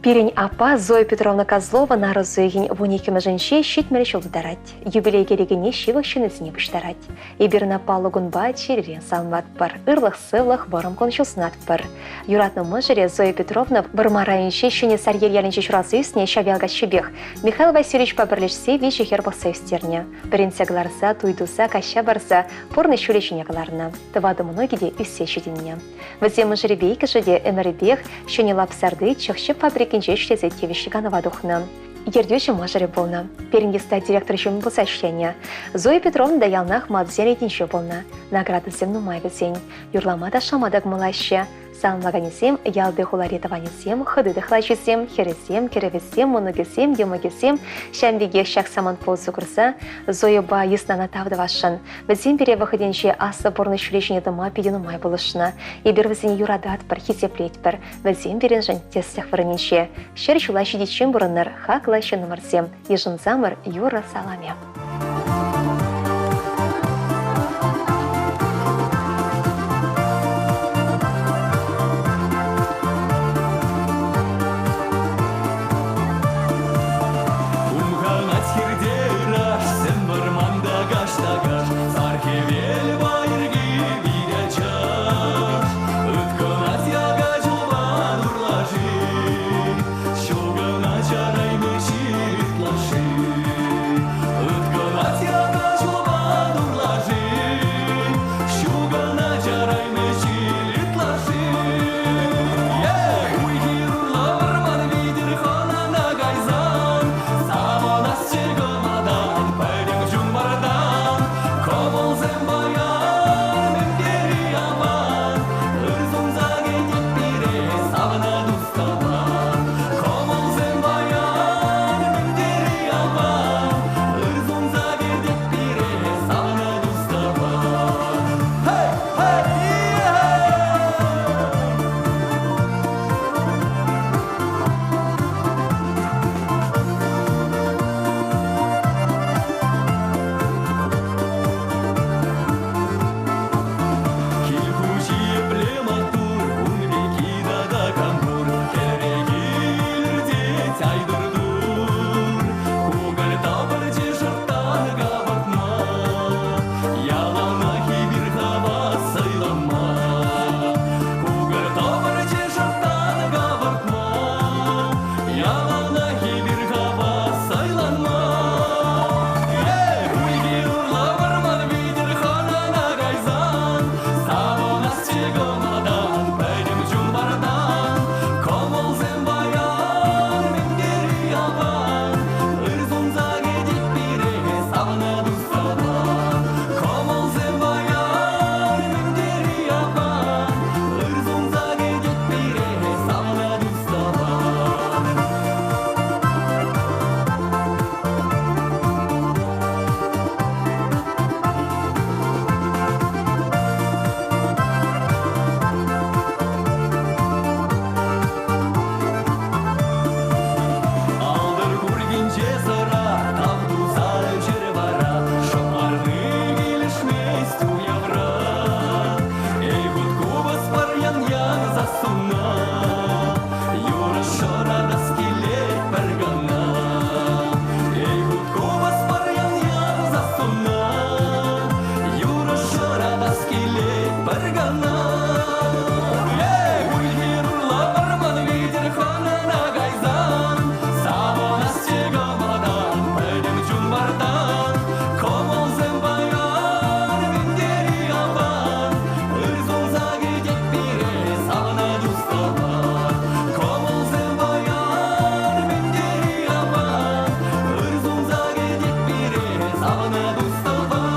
Пирӗн аппа Зоя Петровна Козлова нарӑс уйӑхӗн вуниккӗмӗшӗнче 70 ҫул тутарать. Юбилей кӗрекене ҫывӑх ҫыннисене пуҫтарать. Эпир ӑна паллӑ кунпа чирӗрен саламлатпӑр, ырлӑх-сывлӑх, вӑрӑм кун-ҫул сунатпӑр. Юратнӑ мӑшӑрӗ Зоя Петровна Вӑрмар районӗнчи Ҫӗнӗ Сарьел ялӗнче ҫуралса ӳснӗ ҫав ял каччипех Михаил Васильевичпа пӗрлешсе виҫӗ хӗр пӑхса ӳстернӗ. Вӗрентсе кӑларса, туй туса, каҫҫа парса пурнӑҫ ҫулӗ ҫине кӑларнӑ. Тӑватӑ мӑнукӗ те ӳссе ҫитӗннӗ. Вӗсем мӑшӑрӗпе иккӗшӗ те ӗмӗрӗпех Ҫӗнӗ Лапсарти чӑх-чӗп фабрикинче ӗҫлесе тивӗҫлӗ канӑва тухнӑ. Ертӳҫӗ мӑшӑрӗ пулнӑ. Пирӗн йыста директор ҫумӗ пулса ӗҫленӗ. Зоя Петровна та яланах малтисен ретӗнче пулнӑ. Наградӑсем нумай вӗсен. Юрлама ташлама та кӑмӑллаҫҫӗ. Саламлаканӗсем ялти хулари тӑванӗсем, хӑти тӑхлачисем, хӗрӗсем, кӗрӗвӗсем, мӑнукӗсем, йӑмӑкӗсем ҫавӑн пекех ҫак самантпа усӑ курса Зойӑпа йыснана тав тӑвасшӑн. Вӗсем пире вӑхӑтӗнче аслӑ пурнӑҫ ҫулӗ ҫине тӑма питӗ нумай пулӑшнӑ. Эпир вӗсене юрататпӑр, хисеплетпӗр. Вӗсем пирӗншӗн тӗслӗх вырӑнӗнче. Ҫӗр ҫула ҫитиччен пурӑнӑр, хаклӑ ҫыннӑмӑрсем, йышӑнсамӑр юрӑ саламӗ. Хумханать хирте ыраш, сӗм вӑрманта каш-та-каш, сар хӗвел пайӑрки пит ачаш. Ыткӑнать яка чулпан урлаши, ҫу кӑна чарайми ҫил ытлашши. Ыткӑнать яка чулпан урлаши, ҫу кӑна чарайми ҫил ытлашши. Уй-хир урлӑ вӑрман витӗр хӑнана кайсан савӑнасчӗ кӑмӑлтан, пӗтӗм чун вартан. Кӑмӑлсем паян мӗн тери аван, ыр сунса кӗтет пире савнӑ тус-тӑван. Кӑмӑлсем паян мӗн тери аван, ыр сунса кӗтет пире савнӑ тус-тӑван. Хей, хей, хей! Кил хуҫи епле маттур, ун пекки тата кам пур? Хӗре килӗртет айтӑр-тур. Кукӑль тапӑрчӗ шӑрттан капӑртма, яланах эпир хавас сӑйланма. Кукӑр тӑпӑрчӗ шӑрттан капӑртма, яланах эпир хавас сӑйланма. Эй, уй-хир урлӑ вӑрман витӗр хӑнана кайсан, савӑнасчӗ кӑмӑлтан, пӗтӗм чун вартан. Кӑмӑлсем паян мӗн тери аван, ыр сунса кӗтет пире савнӑ тус-тӑван. Кӑмӑлсем паян мӗн тери аван, ыр сунса кӗтет пире савнӑ тус-тӑван. Алтӑр куркинче сӑра, тав туса ӗҫер вара, шӑпарни килӗшмест уявра. Эй, хут купӑс пар ян-ян сассуна, юрӑ шӑратас килет пӗр кана. Эй, хут купӑс пар ян-ян сассуна, юрӑ шӑратас килет пӗр кана. Эй, уй-хир урлӑ вӑрман витӗр хӑнана кайсан, савӑнасчӗ кӑмӑлтан, пӗтӗм чун вартан. Кӑмӑлсем паян мӗн тери аван, ыр сунса кӗтет пире савнӑ тус-тӑван. Кӑмӑлсем паян мӗн тери аван, ыр сунса кӗтет пире савнӑ тус-тӑван.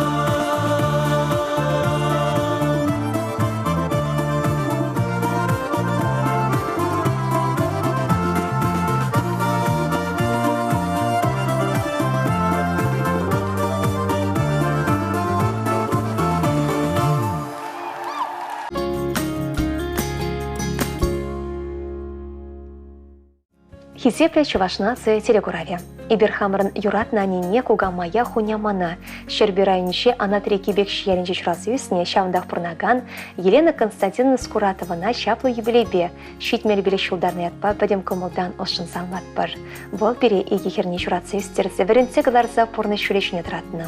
Хисеплӗ Чӑваш наци телекуравӗ. Эпир хамӑрӑн юратнӑ аннене, кукамая, хунямана Ҫӗрпӳ районӗнчи Анатри Кипек ялӗнче ҫуралса ӳснӗ, ҫавӑнтах пурӑнакан Елена Константиновна Скуратовӑна чаплӑ юбилейпе 75 ҫултарнӑ ятпа пӗтӗм кӑмӑлтан ӑшшӑн саламлатпӑр. Вӑл пире икӗ хӗрне ҫуратса ӳстерсе, вӗрентсе кӑларса пурнӑҫ ҫулӗ ҫине тӑратнӑ.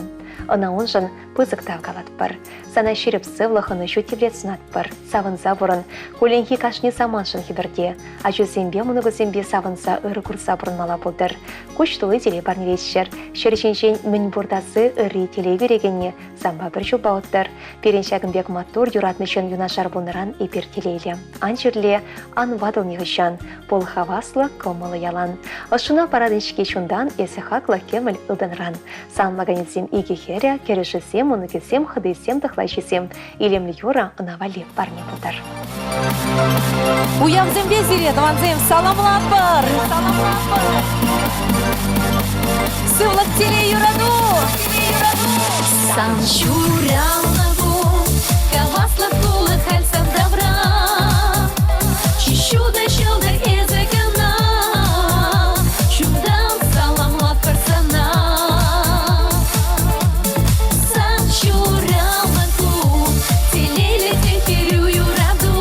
Ӑна уншӑн пысӑк тав калатпӑр. Сана ҫирӗп сывлӑх, ӑнӑҫу тивлет сунатпӑр. Савӑнса пурӑн, кулленхи кашни самантшӑн хӗпӗрте. Ачусемпе, мӑнукусемпе савӑнса ырӑ курса пурӑнмалла пултӑр. Куҫ тулли телей парнелесчӗр. Ҫӗр ҫинчен мӗн пур таси ырри телей кӳрекенни санпа пӗр ҫулпа уттӑр. Пирӗн ҫакӑн пек маттур, юратнӑ ҫын юнашар пулнӑран эпир телейлӗ. Ан чирле, ан ватӑл нихӑҫан. Пул хаваслӑ, кӑмӑллӑ ялан. Ӑшшуна паратӑн-ҫке чунтан, эсӗ хаклӑ кӗмӗл ылтӑнран. Сан ваканӗсем икӗ хӗрӗ, кӗрӗшӗсем, мӑнукӗсем, хӑтисем, тӑхлачисем. Илемлӗ юрӑ ӑна валли парне пултӑр. Уявсемпе сире, тӑвансем, саламлатпӑр! Саламлатпӑр! Сывлӑх, телей, юрату! Сан ҫуралнӑ кун, хаваслӑ кулӑ халь сан тавра. Чи ҫутӑ ҫӑлтӑр эсӗ кӑна, чунтан саламлатпӑр сана. Сан ҫуралнӑ кун, телейлӗ те хӗрӳ юрату.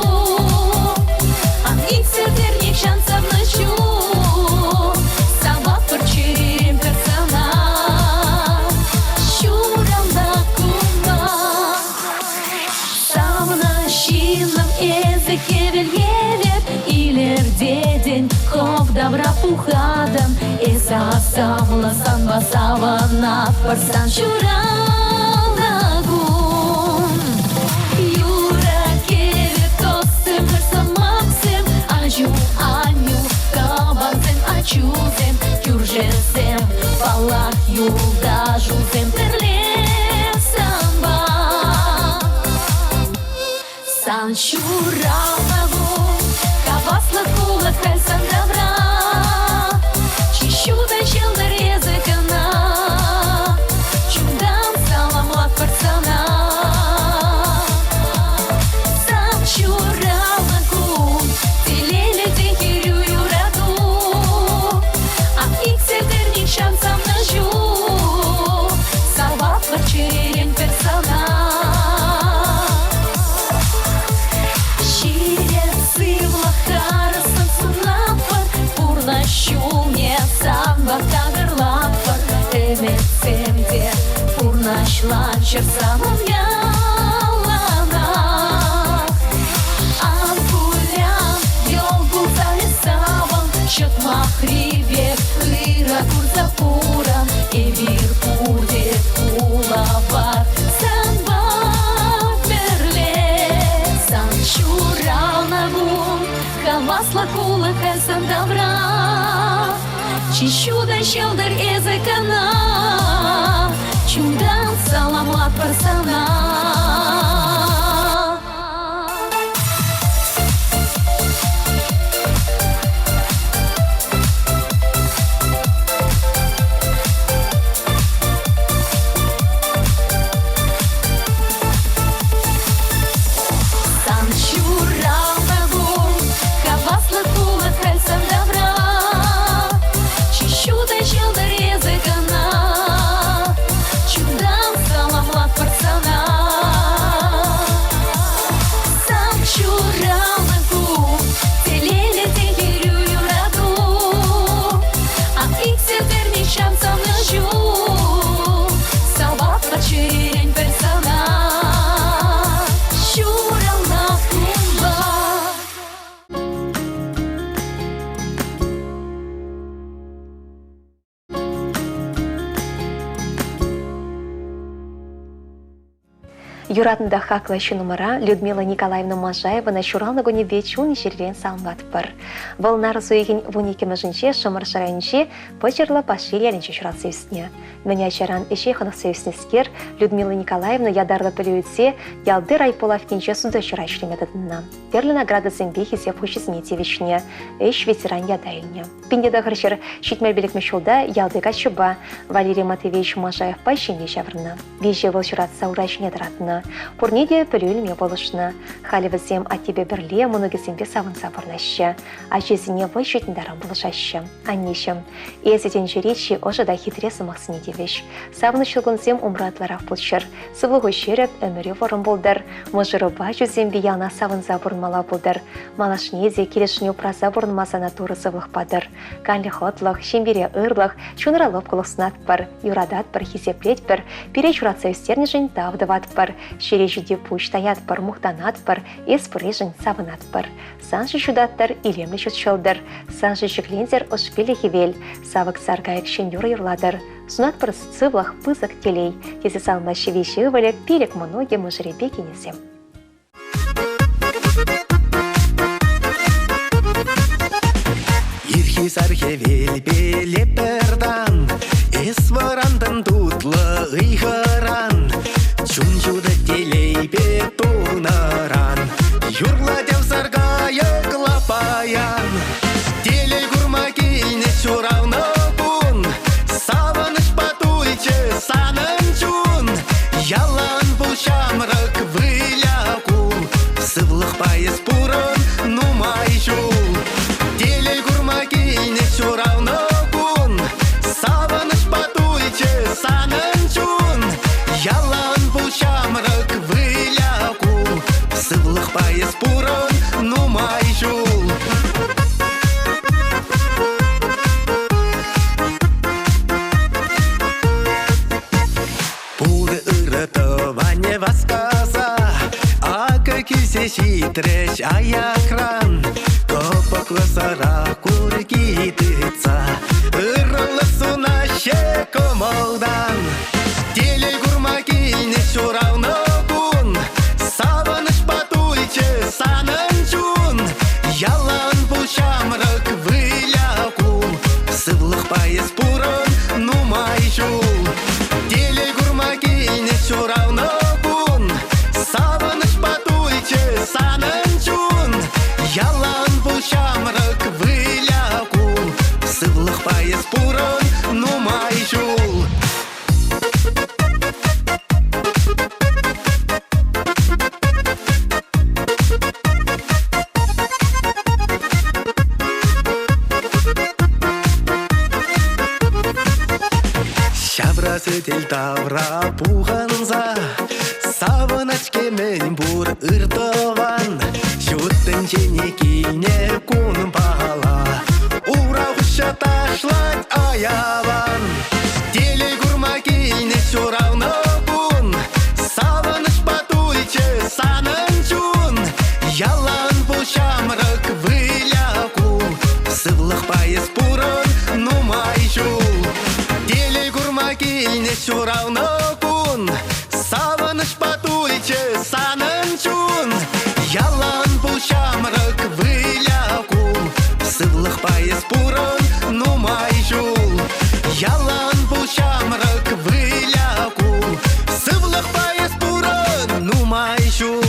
Ан иксӗлтӗр нихҫан савнӑ ҫул, саватпӑр чӗререн пӗр сана. Ҫуралнӑ кунпа савнӑ ҫыннӑм эсӗ хӗвел евӗр илӗртетӗн, хӑв тавра пухатӑн. Эсӗ асамлӑ санпа савӑнатпӑр сан ҫуралнӑ кун. Юрӑ-кӗвӗ, тӑссем, сӑмахсем, аҫу, аннӳ, тӑвансем, ачусем, кӳршӗсем, паллах, юлташусем пӗрле санпа. Сан ҫуралнӑ кун, хаваслӑ кулӑ халь сан тавра. Чи ҫутӑ ҫӑлтӑр эсӗ кӑна, чунтан саламлатпӑр сана. Сан ҫуралнӑ кун, телейлӗ те хӗрӳ юрату. Ах, иксӗлтӗр нихҫан савнӑ ҫул, саватпӑр чӗререн пӗр сана. Ҫирӗп сывлӑх харӑссӑн сунатпӑр, пурнӑҫ ҫулне санпа такӑрлатпӑр. Ӗмӗтсем те пурнӑҫланччӑр санӑн яланах. Ан кулян, йӑл кулса эс савӑн, ҫӑтмахри пек ырӑ курса пурӑн. Эпир пурте пулапар санпа пӗрле. Сан ҫуралнӑ кун хаваслӑ кулӑ халь сан тавра. Чи ҫутӑ ҫӑлтӑр эсӗ кӑна, чунтан саламлатпӑр сана. Сан ҫуралнӑ кун, хаваслӑ кулӑ халь сан тавра. Чи ҫутӑ ҫӑлтӑр эсӗ кӑна, чунтан саламлатпӑр сана. Сан ҫуралнӑ кун, телейлӗ те хӗрӳ юрату. Ах, иксӗлтӗр нихҫан савнӑ ҫул, саватпӑр чӗререн пӗр сана. Ҫуралнӑ кунпа. Юратнӑ та хаклӑ ҫыннӑмӑра Людмила Николаевна Можаевана ҫуралнӑ кунӗпе чун-чӗререн саламлатпӑр. Вӑл нарӑс уйӑхӗн вуниккӗмӗшӗнче Шӑмӑршӑ районӗнчи Пӑчӑрлӑ Пашьел ялӗнче ҫуралса ӳснӗ. Мӗн ачаран ӗҫе хӑнӑхса ӳснӗскер, Людмила Николаевна ятарлӑ пӗлӳ илсе ялти райпо лавккинче сутуҫӑра ӗҫлеме тытӑннӑ. Тӗрлӗ наградӑсемпе хисеп хучӗсене тивӗҫнӗ, ӗҫ ветеран ята илнӗ. 1975 ҫулта ялти каччӑпа Валерий Матвеевич Можаевпа ҫемье ҫавӑрнӑ. Виҫӗ ывӑл ҫуратса ура ҫине тӑратнӑ. Пурне те пӗлӳ илме пулӑшнӑ. Халӗ вӗсем аттепе пӗрле мӑнукӗсемпе савӑнса пурӑнаҫҫӗ. Ачисене вӑй ҫитнӗ таран пулӑшаҫҫӗ. Аннеҫӗм, эсӗ тӗнчери чи ӑшӑ та хитре сӑмахсене тивӗҫ. Савӑнӑҫлӑ кунсем умра ытларах пулччӑр. Сывлӑху ҫирӗп, ӗмӗрӳ вӑрӑм пултӑр. Мӑшӑрупа ачусемпе яланах савӑнса пурӑнмалла пултӑр. Малашне те килӗшӳне упраса пурӑнма сана Турӑ сывлӑх патӑр. Канлӗх хӑтлӑх, ҫемьере ырлӑх, чунра лӑпкӑлӑх сунатпӑр, юрататпӑр, хисеплетпӗр, пире ҫуратса ӳстернӗшӗн тав тӑватпӑр, ҫӗре ҫити пуҫ таятпӑр, мухтанатпӑр, эс пурришӗн савӑнатпӑр. Саншӑн ҫутаттӑр илемлӗ ҫут ҫӑлтӑр, саншӑн ҫӗклентӗр ӑшпиллӗ хӗвел, савӑк сар кайӑк ҫӗн юрӑ юрлатӑр. Сунатпӑр сывлӑх, пысӑк телей, тесе саламлаҫҫӗ виҫӗ ывӑлӗ, пилӗк мӑнукӗ мӑшӑрӗпе кинӗсем. Ирхи сар хӗвелпеле пӗртан Эс вӑрантӑн тутлӑ ыйхӑран Чун ҫутӑ телейпе тулнӑран Юрлать ав саркайӑкла паян Телей курма килнӗ ҫуралнӑ кун Савӑнӑҫпа тулчӗ санӑн чун Ялан пул ҫамрӑк выля кул Сывлӑхпа эс пурӑн нумай ҫул Телей курма килнӗ ҫуралнӑ кун Савӑнӑҫпа тулчӗ санӑн чун Ялан пул ҫамрӑк выля кул Сывлӑхпа эс пурӑн нумай ҫул Пур ырӑ тӑванӗ васкаса Акӑ килсе ҫитрӗҫ аякран Кӑпӑклӑ сӑра курки тытса Ырӑлӑх сунаҫҫӗ кӑмӑлтан Телей курма килнӗ ҫуралнӑ кун Савӑнӑҫпа тулчӗ санӑн чун Ялан пул ҫамрӑк выля кул Сывлӑхпа эс пурӑн нумай ҫул Телей курма килнӗ ҫуралнӑ кун Савӑнӑҫпа тулчӗ санӑн чун Ялан пул ҫамрӑк выля кул Сывлӑхпа эс пурӑн нумай ҫул Ҫавра сӗтел тавра пухӑнса Савӑнать-ҫке мӗн пур ыр тӑван Ҫут тӗнчене килнӗ кунпала Ура хуҫа ташлать аялан Телей курма килнӗ ҫуралнӑ кун Савӑнӑҫпа тулчӗ санӑн чун Ялан пул ҫамрӑк выля кул Сывлӑхпа эс пурӑн нумай ҫул Телей курма килнӗ ҫуралнӑ кун Савӑнӑҫпа тулчӗ санӑн чун Ялан пул ҫамрӑк выля кул Сывлӑхпа эс пурӑн нумай ҫул Ялан пул ҫамрӑк выля кул Сывлӑхпа эс пурӑн нумай ҫул.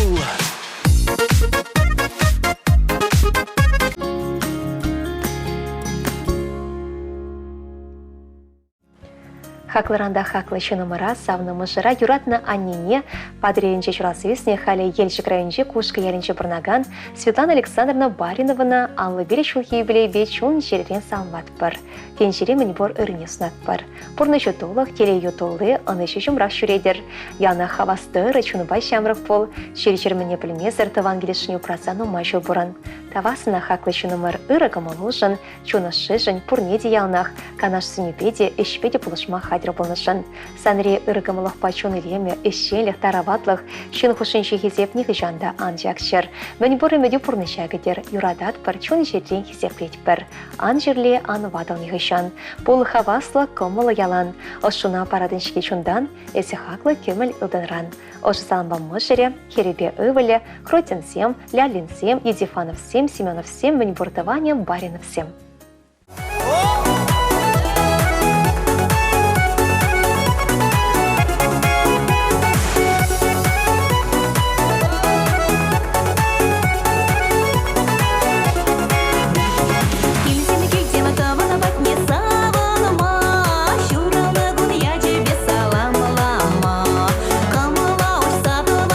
Хаклӑран та хаклӑ ҫынӑмӑра, савнӑ мӑшӑра, юратнӑ аннене Патӑрьелӗнче ҫуралса ӳснӗ, халӗ Елчӗк районӗнчи Кушкӑ ялӗнче пурӑнакан Светлана Александровна Бариновӑна 55 ҫулхи юбилейпе чун-чӗререн саламлатпӑр. Тӗнчере мӗнпур ыррине сунатпӑр. Пурнӑҫу тулӑх, телейӳ тулли, ӑнӑҫу ҫумрах ҫӳретӗр. Яланах хавас тӑрӑ, чунпа ҫамрӑк пул, чир-чӗр мӗнне пӗлмесӗр тӑван килӗшне упраса нумай ҫул пурӑн. Тавах сана хаклӑ ҫыннӑмӑр, ырӑ кӑмӑлушӑн, чун ӑшшишӗн пурне те яланах канашсенепе те, ӗҫпе те пулӑшма хатӗр пулнӑшӑн. Санри ырӑ кӑмӑллӑхпа чун илемӗ, ӗҫченлӗх, тараватлӑх, ҫын хушшинчи хисеп нихӑҫан та ан чакчӑр. Мӗнпур ӗмӗтӳ пурнӑҫа кӗтӗр, юрататпӑр, чун-чӗререн хисеплетпӗр. Ан чирле, ан ватӑл нихӑҫан. Пул хаваслӑ, кӑмӑллӑ ялан. Ӑшшуна паратӑн-ҫке чунтан, эсӗ хаклӑ кӗмӗл ылтӑнран. Ӑшӑ салампа мӑшӑрӗ, хӗрӗпе ывӑлӗ, Кротинсем, Лялинсем, Едифановсем, Семеновсем, мӗнпур тӑванӗ Бариновсем. Килсем, килсем тӑван патне савӑнма, ҫуралнӑ кун ячӗпе саламлама. Кӑмӑла уҫса тӑван.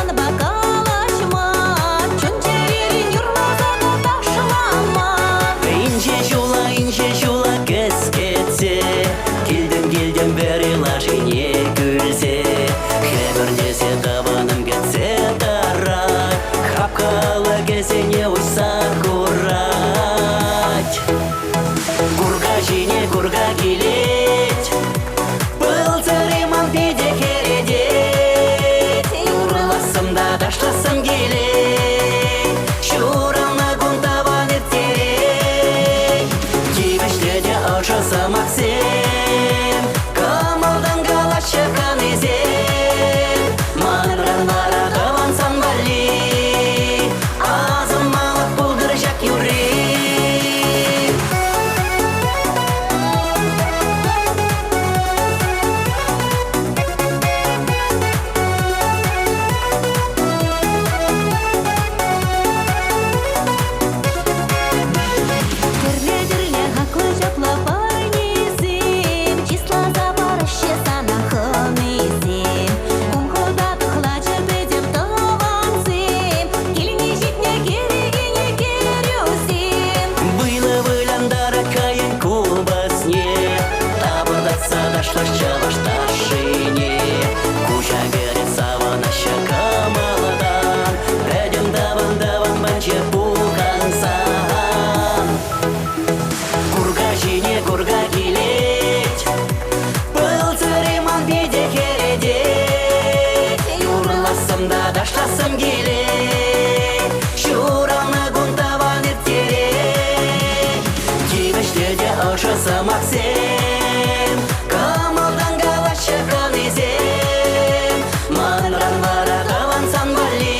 ташлассӑм килет. Ҫуралнӑ кун тӑван ирттерет. Тивӗҫлӗ те ӑшӑ сӑмахсем, кӑмӑлтан калаҫҫӗ хӑнисем. Манран вара тӑван сан валли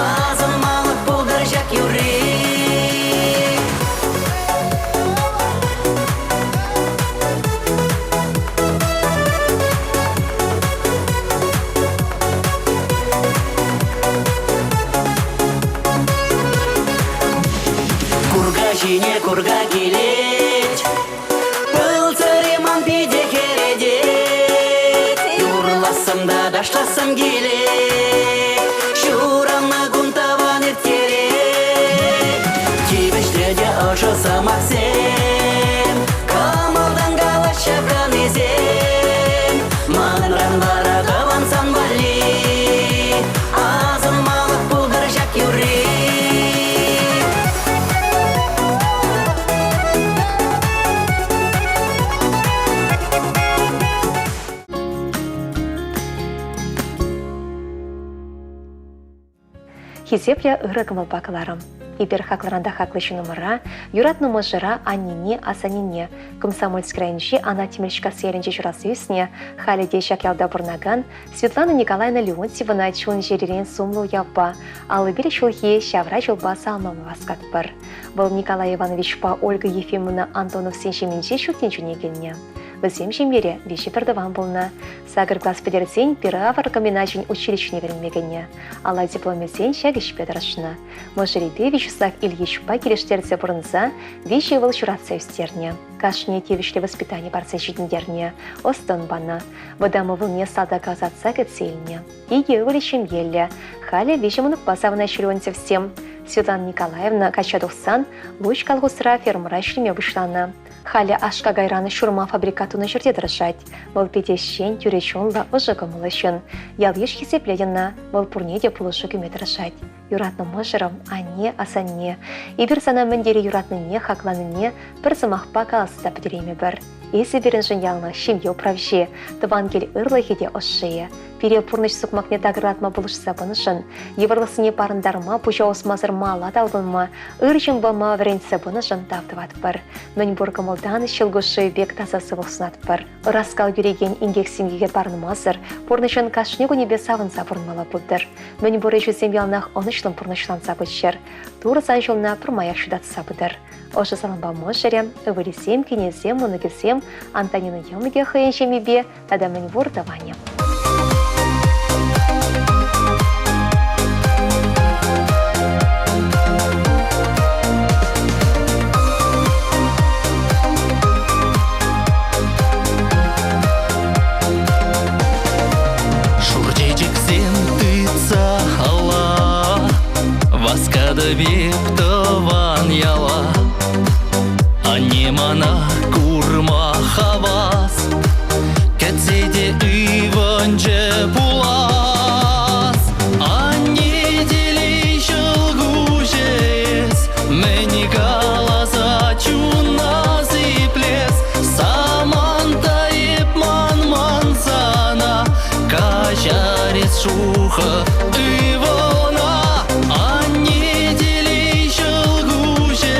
асӑнмалӑх пултӑр ҫак юрри. Курка ҫине курка килет, Пыл сӑри ман пите хӗретет. Юрлассӑм та ташлассӑм килет, Ҫуралнӑ кун тӑван ирттерет. Тивӗҫлӗ те ӑшӑ сӑмахсем, Кӑмӑлтан калаҫҫӗ хӑнисем. Манран вара тӑван сан валли Асӑнмалӑх пултӑр ҫак юрри. Хисеплӗ ырӑ кӑмӑлпа кӑларӑм. Эпир хаклӑран та хаклӑ ҫыннӑмӑра, юратнӑ мӑшӑра, аннене, асаннене, Комсомольск районӗнчи Анат Тимӗрҫкасси ялӗнче ҫуралса ӳснӗ, халӗ те ҫак ялта пурӑнакан Светлана Николаевна Леонтьевӑна чун-чӗререн сумлӑ уявпа, 55 ҫулхи ҫавра ҫулпа саламлама васкатпӑр. Вӑл Николай Ивановичпа Ольга Ефимовна Антоновсен ҫемйинче ҫут тӗнчене килнӗ. Вӗсем ҫемьере виҫӗ пӗртӑван пулнӑ. Сакӑр класс пӗтерсен пир-авӑр комбиначӗн училищине вӗренме кӗнӗ. Алла дипломӗсен ҫак ӗҫпе тӑрӑшнӑ. Мӑшӑрӗпе Вячеслав Ильичпа килӗштерсе пурӑнса виҫӗ ывӑл ҫуратса ӳстернӗ. Кашнине тивӗҫлӗ воспитани парса ҫитӗнтернӗ, ӑс-тӑн панӑ. Вӑтам ывӑлне салтака ӑсатса кӗтсе илнӗ. Икӗ ывӑлӗ ҫемьеллӗ. Халӗ виҫӗ мӑнукпа савӑнаҫҫӗ Леонтьевсем. Светлана Николаевна качча тухсан Луч колхозра фермӑра ӗҫлеме пуҫланӑ. Халӗ аш-какайран ҫурма фабрикат тунӑ ҫӗрте тӑрӑшать. Вӑл питӗ ӗҫчен, тӳрӗ чунлӑ, ӑшӑ кӑмӑллӑ ҫын. Ял-йыш хисеплет ӑна, вӑл пурне те пулӑшу кӳме тӑрӑшать. Юратнӑ мӑшӑрӑм, анне, асанне. Эпир сана мӗн тери юратнине, хакланине пӗр сӑмахпа каласа та пӗтереймӗпӗр. Эсӗ пирӗншӗн яланах ҫемье управҫи, тӑван кил ырлӑхӗ те ӑшшийӗ. Пире пурнӑҫ сукмакне такӑрлатма пулӑшса пынӑшӑн, йывӑрлӑхсене парӑнтарма, пуҫа усмасӑр мала талпӑнма, ыр ҫын пулма вӗрентсе пынӑшӑн тав тӑватпӑр. Мӗнпур кӑмӑлтан ҫӑлкуҫ шывӗ пек таса сывлӑх сунатпӑр. Ӑраскал кӳрекен инкек-синкеке парӑнмасӑр пурнӑҫӑн кашни кунӗпе савӑнса пурӑнмалла пултӑр. Мӗнпур ӗҫӳсем яланах ӑнӑҫлӑн пурнӑҫланса пыччӑр. Турӑ сан ҫулна пӗрмаях ҫутатса пытӑр. Ӑшӑ салампа мӑшӑрӗ, ывӑлӗсем, кинӗсем, мӑнукӗсем, Антонина йӑмӑкӗ хӑйӗн ҫемйипе тата мӗнпур тӑванӗ. Шур чечексем тытса алла Васкатӑп эп тӑван яла. Анне мана курма хавас, Кӗтсе те ывӑнчӗ пулас. Анне телей ҫӑлкуҫӗ эс, Мӗн каласа чунна сиплес, Саманта эп манман сана, Каҫар эс шухӑ ывӑлна. Анне телей ҫӑлкуҫӗ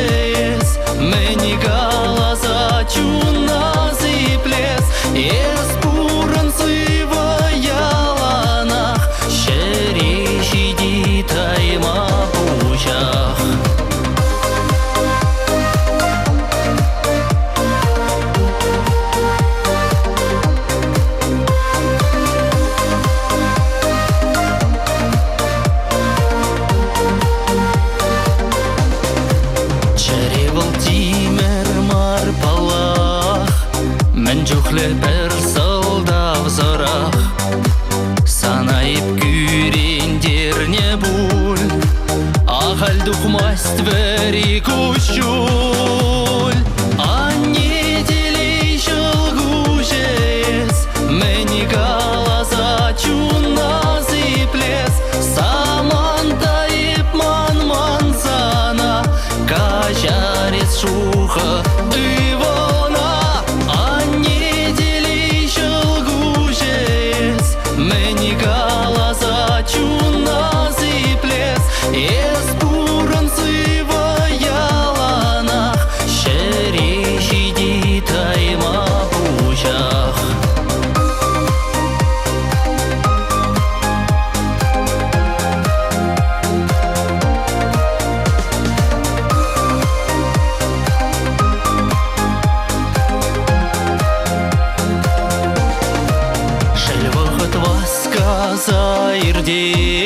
эс, Мӗн каласа чунна сиплес, Эс пурӑн сывӑ яланах, Ҫӗре ҫити тайма пуҫах. Чӗре вӑл тимӗр мар паллах, Мӗн чухлӗ пӗр сӑлтавсӑрах Сана эп кӳрентернӗ пуль, Ахаль тухмасть вӗри куҫҫуль. Анне телей ҫӑлкуҫӗ эс, Мӗн каласа чунна сиплес, Саманта эп манман сана, Каҫар эс шухӑ ывӑлна. Анне телей ҫӑлкуҫӗ эс, Мӗн каласа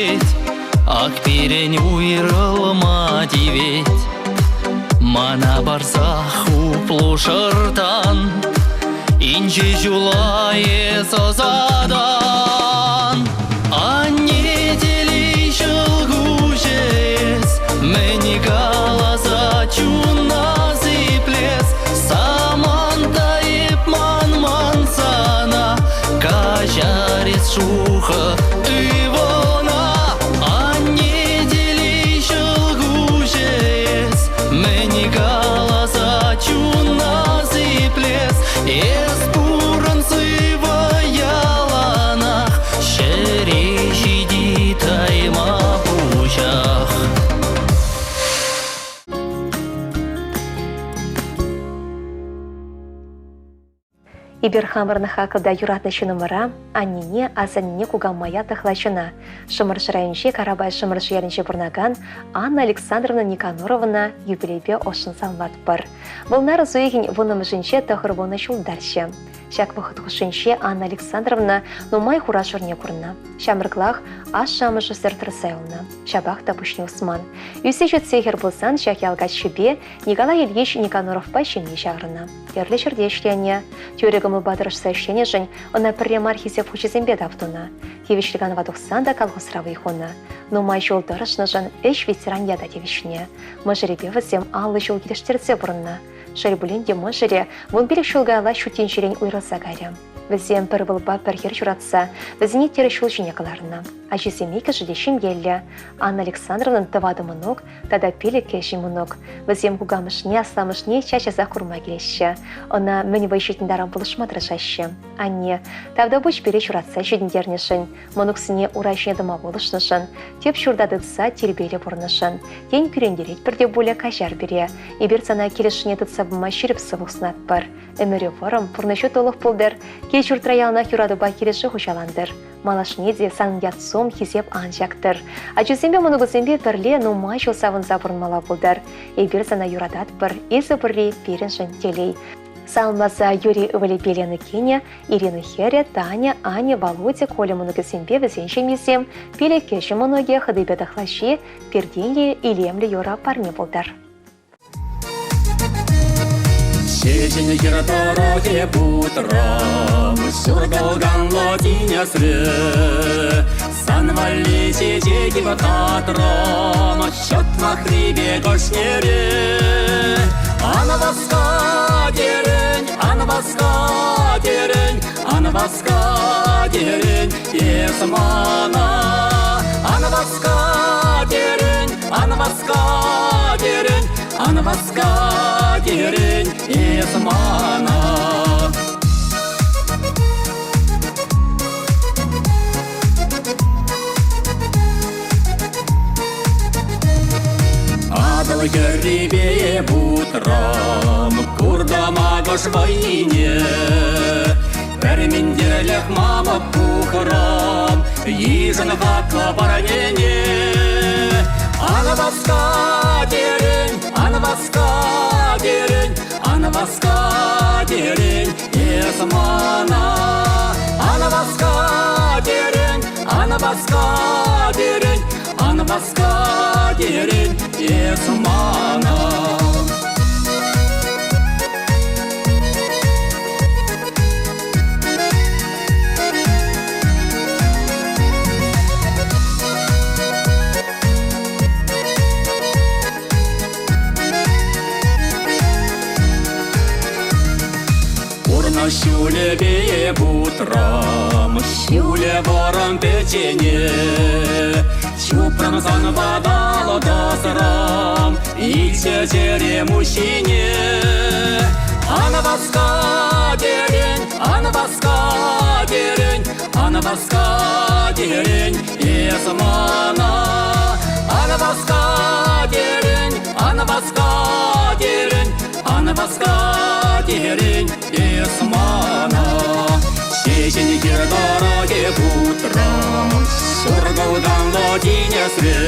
ҫитет, Ак пирӗн уйрӑлма тивет. Мана парса хуплу шӑртан, Инҫе ҫула эс ӑсатан. Анне телей ҫӑлкуҫӗ эс, Мӗн каласа чуна сиплес, Саманта эп манман сана, Каҫар эс шухӑ ывӑна. Анне телей ҫӑлкуҫӗ эс, Мӗн каласа чуна сиплес, Эс пурӑн сывӑ яланах, Ҫӗре ҫити тайма пуҫах. Эпир хамӑрӑн хаклӑ та юратнӑ ҫыннӑмӑра, аннене, асаннене, кукамая тӑхлачӑна, Шӑмӑршӑ районӗнчи Карапай Шӑмӑршӑ ялӗнче пурӑнакан Анна Александровна Никаноровӑна юбилейпе ӑшшӑн саламлатпӑр. Вӑл нарӑс уйӑхӗн вуннӑмӗшӗнче 90 ҫултарчӗ. Ҫак вӑхӑт хушшинче Анна Александровна нумай хура-шурне курнӑ. Ҫамрӑклах ашшӗ-амӑшӗсӗр тӑрса юлнӑ. Ҫапах та пуҫне усман. Ӳссе ҫитсе хӗр пулсан ҫак ял каччипе Николай Ильич Никаноровпа ҫемье ҫаврӑннӑ. Тӗрлӗ ҫӗрте ӗҫленӗ. Тӳрӗ кӑмӑлпа тӑрӑшса ӗҫленӗшӗн ӑна пӗрре мар хисеп хучӗсемпе тав тунӑ. Тивӗҫлӗ канӑва тухсан та колхозра вӑй хунӑ. Нумай ҫул тӑрӑшнӑшӑн ӗҫ ветеран ята тивӗҫнӗ. Мӑшӑрӗпе вӗсем 50 ҫул килӗштерсе пурӑннӑ. Шел пулин те мӑшӑрӗ 15 ҫул каялла ҫут тӗнчерен уйрӑлса кайрӗ. Вӗсем пӗр ывӑлпа пӗр хӗр ҫуратса вӗсене тӗрӗс ҫул ҫине кӑларнӑ. Ачисем иккӗшӗ те ҫемьеллӗ. Анна Александровнӑн тӑватӑ мӑнук тата пилӗк кӗҫӗн мӑнук. Вӗсем кукамӑшне, асламӑшне час-часах курма килеҫҫӗ. Ӑна мӗн вӑй ҫитнӗ таран пулӑшма тӑрӑшаҫҫӗ. Анне, тавтапуҫ пире ҫуратса ҫитӗнтернӗшӗн, мӑнуксене ура ҫине тӑма пулӑшнӑшӑн, тӗп ҫурта тытса тирпейлӗ пурӑннӑшӑн. Тен, кӳрентеретпӗр те пулӗ, каҫар пире. Эпир сана килӗшнине тытса пыма ҫирӗп сывлӑх сунатпӑр. Ӗмӗрӳ вӑрӑм, пурнӑҫу тулӑх пултӑр, кил-ҫуртра яланах юратупа килӗшӳ хуҫалантӑр. Малашне те сан ят-сум, хисеп ан чактӑр. Ачусемпе мӑнукусемпе пӗрле нумай ҫул савӑнса пурӑнмалла пултӑр. Эпир сана юрататпӑр, эсӗ пурри пирӗншӗн телей. Саламласа Юрий ывӑлӗпе Лена кинӗ, Ирина хӗрӗ, Таня, Аня, Володя, Коля мӑнукӗсемпе вӗсен ҫемйисем, пилӗк кӗҫӗн мӑнукӗ, хӑтипе тӑхлачи, пиртен те илемлӗ юрӑ парне пултӑр. Ҫеҫен хӗр тӑрӑхӗ путрӑм, ҫуртӑлканлӑ тинӗсре. Сан валли чечек татрӑм, ҫӑтмахри пек ӑшнере. Ан васка терӗн, ан васка терӗн, ан васка терӗн, эс мана. Ан васка терӗн, ан васка терӗн, ан васка терӗн, эс мана. Атӑл хӗррипе путрӑм, куртӑм акӑш вӑйне. Пӗр минтерлӗх мамӑк пухрӑм, йышӑн хаклӑ парнене. Ан васка терӗн, ан васка терӗн, ан васка терӗн, эс мана. Ан васка терӗн, ан васка терӗн, ан васка терӗн, эс мана. Пурнӑҫ ҫулӗпе путрӑм, ҫулӗ вӑрӑм пӗччене. Чупрӑм санпа тӑсрӑм, илчӗ чӗрем уҫҫине. Ан васка терӗн, ан васка терӗн, ан васка терӗн, эс мана. Ан васка терӗн, ан васка терӗн, ан васка терӗн, эс мана. Ҫеҫен хир тӑрӑхӗ путрӑм, ҫуркӑлтанлӑ тинӗсре.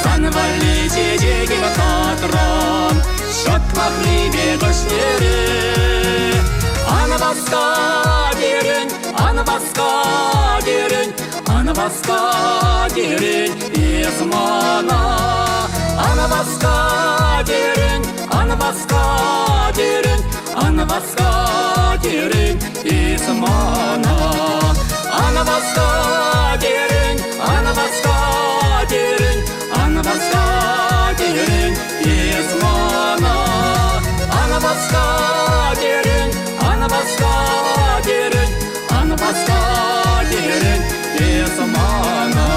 Сан валли чечекӗм татрӑм, ҫӑтмахри пек ӑшнере. Ан васка терӗн, ан васка терӗн, Ан васка терен эс мана. Ан васка терен, ан васка терен, ан васка терен эс мана. Ан васка терен, ан васка терен, ан васка терен эс мана. Ан васка терен, ан васка терен, ан васка терен эс мана.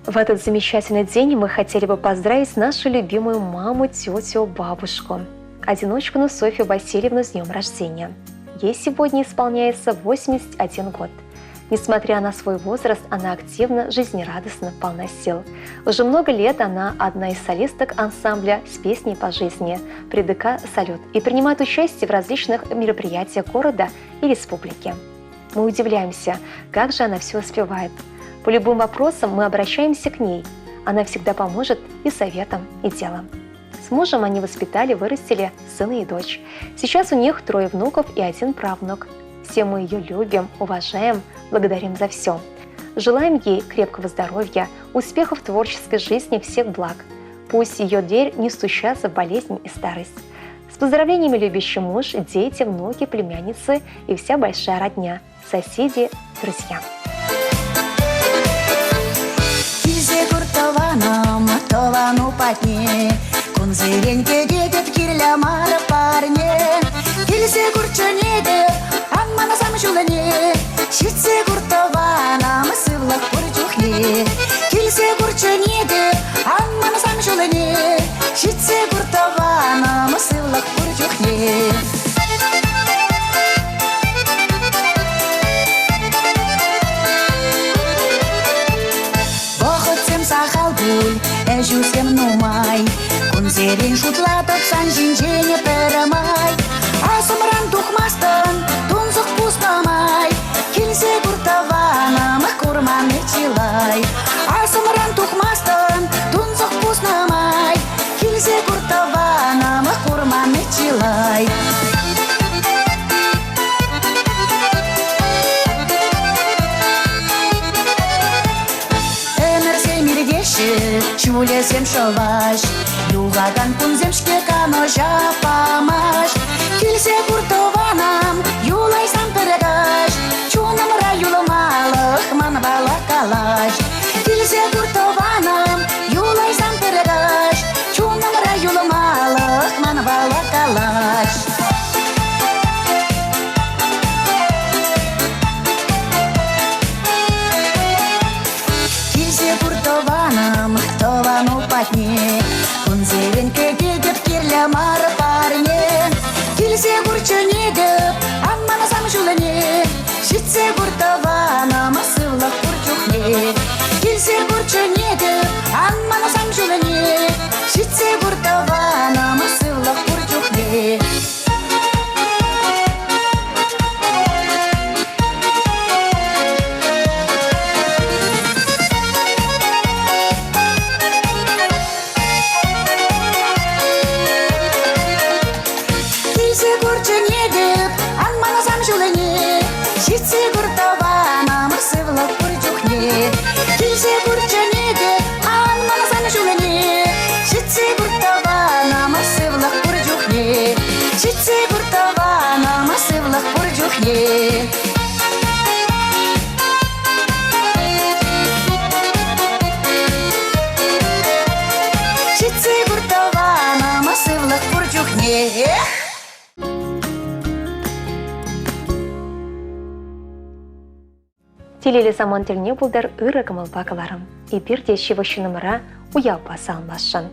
В этот замечательный день мы хотели бы поздравить нашу любимую маму, тетю, бабушку, одиночкину Софью Васильевну с днем рождения. Ей сегодня исполняется 81 год. Несмотря на свой возраст, она активна, жизнерадостна, полна сил. Уже много лет она одна из солисток ансамбля с песней по жизни при ДК «Салют» и принимает участие в различных мероприятиях города и республики. Мы удивляемся, как же она все успевает. По любым вопросам мы обращаемся к ней. Она всегда поможет и советом, и делом. С мужем они воспитали, вырастили сына и дочь. Сейчас у них трое внуков и один правнук. Все мы ее любим, уважаем, благодарим за все. Желаем ей крепкого здоровья, успехов в творческой жизни, всех благ. Пусть ее дверь не стучатся в болезнь и старость. С поздравлениями любящий муж, дети, внуки, племянницы и вся большая родня, соседи, друзья. Килсе кур тӑванӑм, тӑвану патне, Кунсерен кӗтетӗп кирлӗ мар парне. Килсе кур чӗнетӗп, ан манасам ҫулне, Ҫитсе кур тӑванӑм, сывлӑх пур чухне. Килсе кур чӗнетӗп, ан манасам ҫулне, Ҫитсе кур тӑванӑм, сывлӑх пур чухне. Вӑхӑтсем сахал пуль, ӗҫӳсем нумай. Кунсерен шутлатӑп сан ҫинчен пӗрмай. Асӑмран тухмастӑн, тунсӑх пуснӑ май. Килсе кур тӑванӑм, курманни чылай. Асӑмран тухмастӑн, тунсӑх пуснӑ май. Килсе кур тӑванӑм, курманни чылай. Ӗмӗрсем иртеҫҫӗ, ҫулӗсем шӑваҫ, Юхакан кунсем-ҫке канӑҫа памаҫ. Килсе кур тӑванӑм, юлайсан пӗр каҫ, Чунӑмра юлмалӑх манпала калаҫ. Килсе кур тӑванӑм, юлайсан пӗр каҫ, Чунӑмра юлмалӑх манпала калаҫ. Килсе пур тӑванӑм, тӑвану патне, Кунсерен кӗтетӗп кирлӗ мар парне. Килсе кур чӗнетӗп, ан манасам ҫулне, Ҫитсе кур тӑванӑм, сывлӑх пур чухне. Килсе кур чӗнетӗп, ан манасам ҫулне, Ҫитсе кур тӑванӑм, сывлӑх пур чухне. Килсе курчӗ ан манасам ҫулне, Ҫитсе кур тӑванӑм, сывлӑх пур чухне. Килсе курчӗ ан манасам ҫулне, Ҫитсе кур тӑванӑм, сывлӑх пур чухне. Ҫитсе кур тӑванӑм, сывлӑх пур чухне. Ҫитсе кур тӑванӑм, сывлӑх пур чухне. Телейлӗ самант тӗлне пултӑр ырӑ кӑмӑлпа кӑларӑм. Эпир те ҫывӑх ҫыннӑмӑра уявпа саламласшӑн.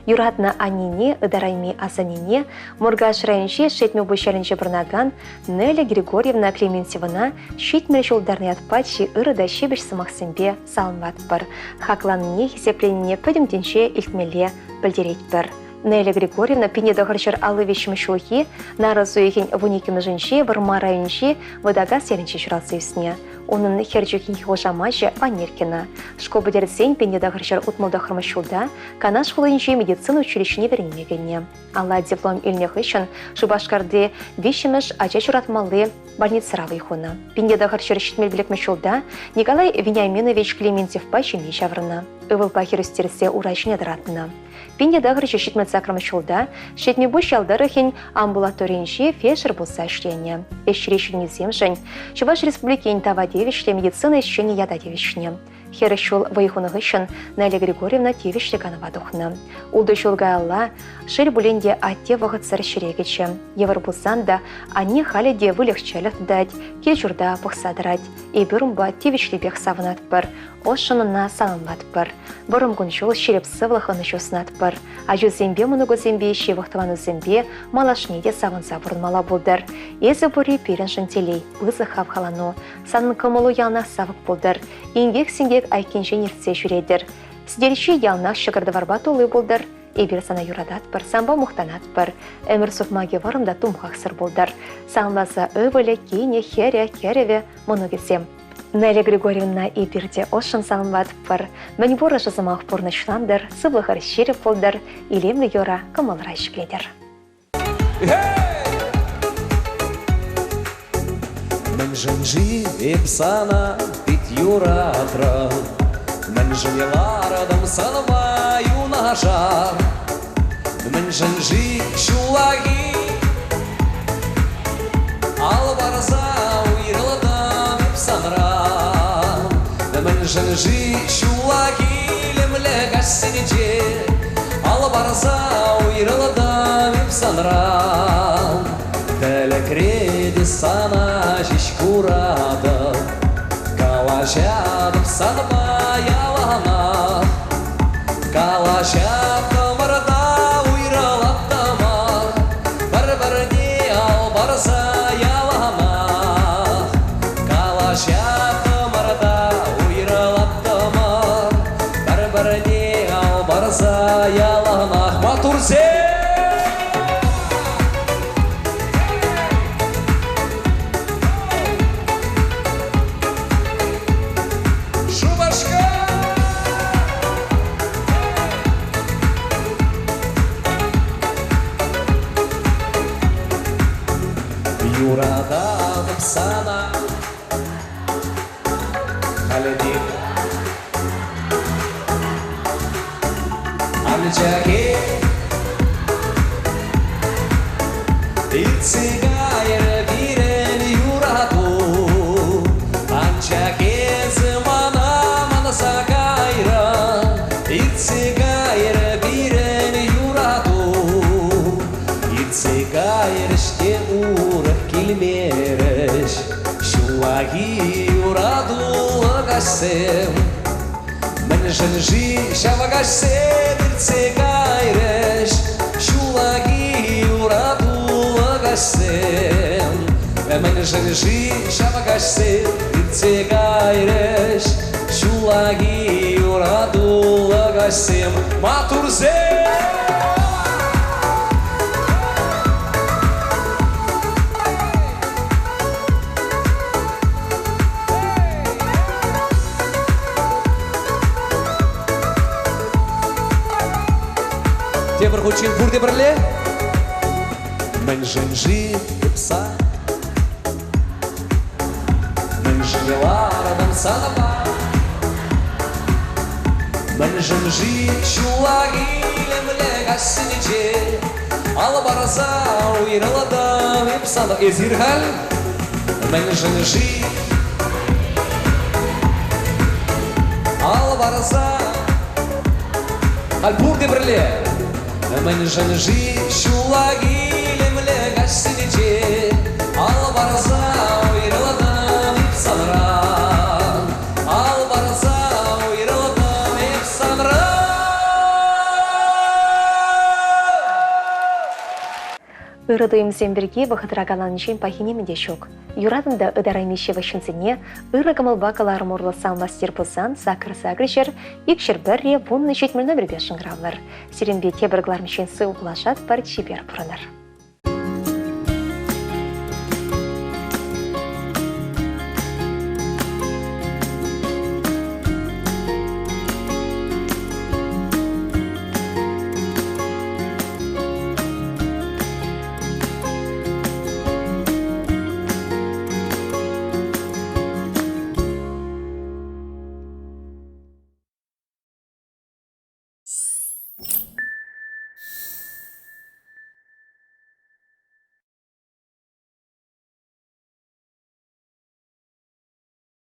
Юратнӑ аннене, ытарайми асаннене Муркаш районӗнчи Шетмӗпуҫ ялӗнче пурӑнакан Неля Григорьевна Клементьевӑна 70 ҫултарнӑ ятпа чи ырӑ та ҫепӗҫ сӑмахсемпе саламлатпӑр. Хакланине, хисепленине пӗтӗм тӗнче илтмелле пӗлтеретпӗр. Неля Григорьевна 1953 ҫулхи нарӑс уйӑхӗн 12-мӗшӗнче Вӑрмар районӗнчи Вӑтакас ялӗнче ҫуралса ӳснӗ. Унӑн хӗр чухнехи хушамачӗ Ванеркина. Шкул пӗтерсен 1969 ҫулта Канаш хулинчи медицина училищине вӗренме кӗнӗ. Алла диплом илнӗ хыҫҫӑн Шупашкарти виҫҫӗмӗш ача ҫуратмалли больницӑра вӑй хунӑ. 1975 ҫулта Николай Вениаминович Клементьевпа ҫемье ҫаврӑннӑ. Ывӑлпа хӗр ӳстерсе ура ҫине тӑратнӑ. 1978 ҫулта Шетмӗпуҫ ял тӑрӑхӗн амбулаторийӗнче фельдшер пулса ӗҫленӗ. Ӗҫри ҫитӗнӳсемшӗн Чӑваш Республикин тава тивӗҫлӗ медицина ӗҫченӗ ята тивӗҫнӗ. Хӗрӗх ҫул вӑй хунӑ хыҫҫӑн Неля Григорьевна тивӗҫлӗ канӑва тухнӑ. Ултӑ ҫул каялла, шел пулин те, атте вӑхӑтсӑр ҫӗре кӗчӗ. Йывӑр пулсан та анне халӗ те выльӑх-чӗрлӗх тытать, кил-ҫурта пӑхса тӑрать. Эпир унпа тивӗҫлипех савӑнатпӑр, ӑшшӑн ӑна саламлатпӑр. Вӑрӑм кун-ҫул ҫирӗп сывлӑх ӑнӑҫу сунатпӑр. Ачусемпе, мӑнукусемпе, ҫывӑх тӑванусемпе малашне те савӑнса пурӑнмалла пултӑр. Эсӗ пурри пирӗншӗн телей, пысӑк хавхалану. Санӑн кӑмӑлу яланах савӑк пултӑр. Инкек-синкек айккинчен иртсе ҫӳретӗр. Сӗтел ҫи яланах ҫӑкӑр-тӑварпа тулли пултӑр. Эпир сана юрататпӑр, санпа мухтанатпӑр. Ӗмӗр сукмакӗ вӑрӑм та тумхахсӑр пултӑр. Саламласа ывӑлӗ, кинӗ, хӗрӗ, кӗрӗвӗ, мӑнукӗсем. Неля Григорьевна эпир те ӑшшӑн саламлатпӑр. Мӗн пур ӑшӑ сӑмах пурнӑҫлантӑр, сывлӑхӑр ҫирӗп пултӑр, илемлӗ юра кӑмӑлра ҫӗклетӗр. Мӗншӗн-ши эп сана пит юратрӑм, Мӗншӗн ларатӑм санпа юнашар? Мӗншӗн-ши ҫуллахи ал парса уйрӑлтӑм эп санран? Мӗншӗн-ши ҫуллахи илемлӗ каҫсенче ал парса уйрӑлтӑм эп санран? Тӗлӗкре те сана ҫеҫ куратӑп, калаҫатӑп санпа яланах. Калаҫаттӑмӑр та уйрӑлаттӑмӑр, пӗр-пӗрне ал парса яланах. Калаҫаттӑмӑр та уйрӑлаттӑмӑр, пӗр-пӗрне ал парса яланах. Маттурсем! Шупашкар! Юрататӑп сана, халӗ те анчах иртсе кайрӗ пирӗн юрату, анчах эсӗ мана манса кайрӑн, иртсе кайрӗ пирӗн юрату, иртсе кайрӗҫ те урӑх килмерӗҫ ҫуллахи юратуллӑ каҫсем. Мӗншӗн-ши ҫав каҫсем иртсе кайрӗҫ, ҫуллахи юратуллӑ каҫсем? Мӗншӗн-ши ҫав каҫсем иртсе кайрӗҫ, ҫуллахи юратуллӑ каҫсем? Маттурсем! Тепӗр хутчен пурте пӗрле. Мӗншӗн-ши тупса? Мӗншӗн ларатӑн санпа? Мӗншӗн-ши ҫулла илемлӗ каҫсенче алӑ парса уйрӑлатӑп эп сана? Эсир халь мӗншӗн-ши алӑ парса халь пурте пӗрле мӗншӗн-ши ҫулла илемлӗ каҫсенче алӑ парса уйрӑлатӑп эп санран, ал парса уйрӑлатӑп эп санран. Ырӑ туйӑмсем пирки вӑхӑтра каланинчен пахи нимӗн те ҫук. Юратӑн та ытарайми ҫывӑх ҫынсене ырӑ кӑмӑлпа кӑларӑм урлӑ салмастер пулсан сакӑр ҫӗр, 201 10 70 номерпе шӑнкӑравлӑр. Сирӗнпе тепӗр кӑларӑмччен сыв пулашатпӑр, чипер пурӑнӑр.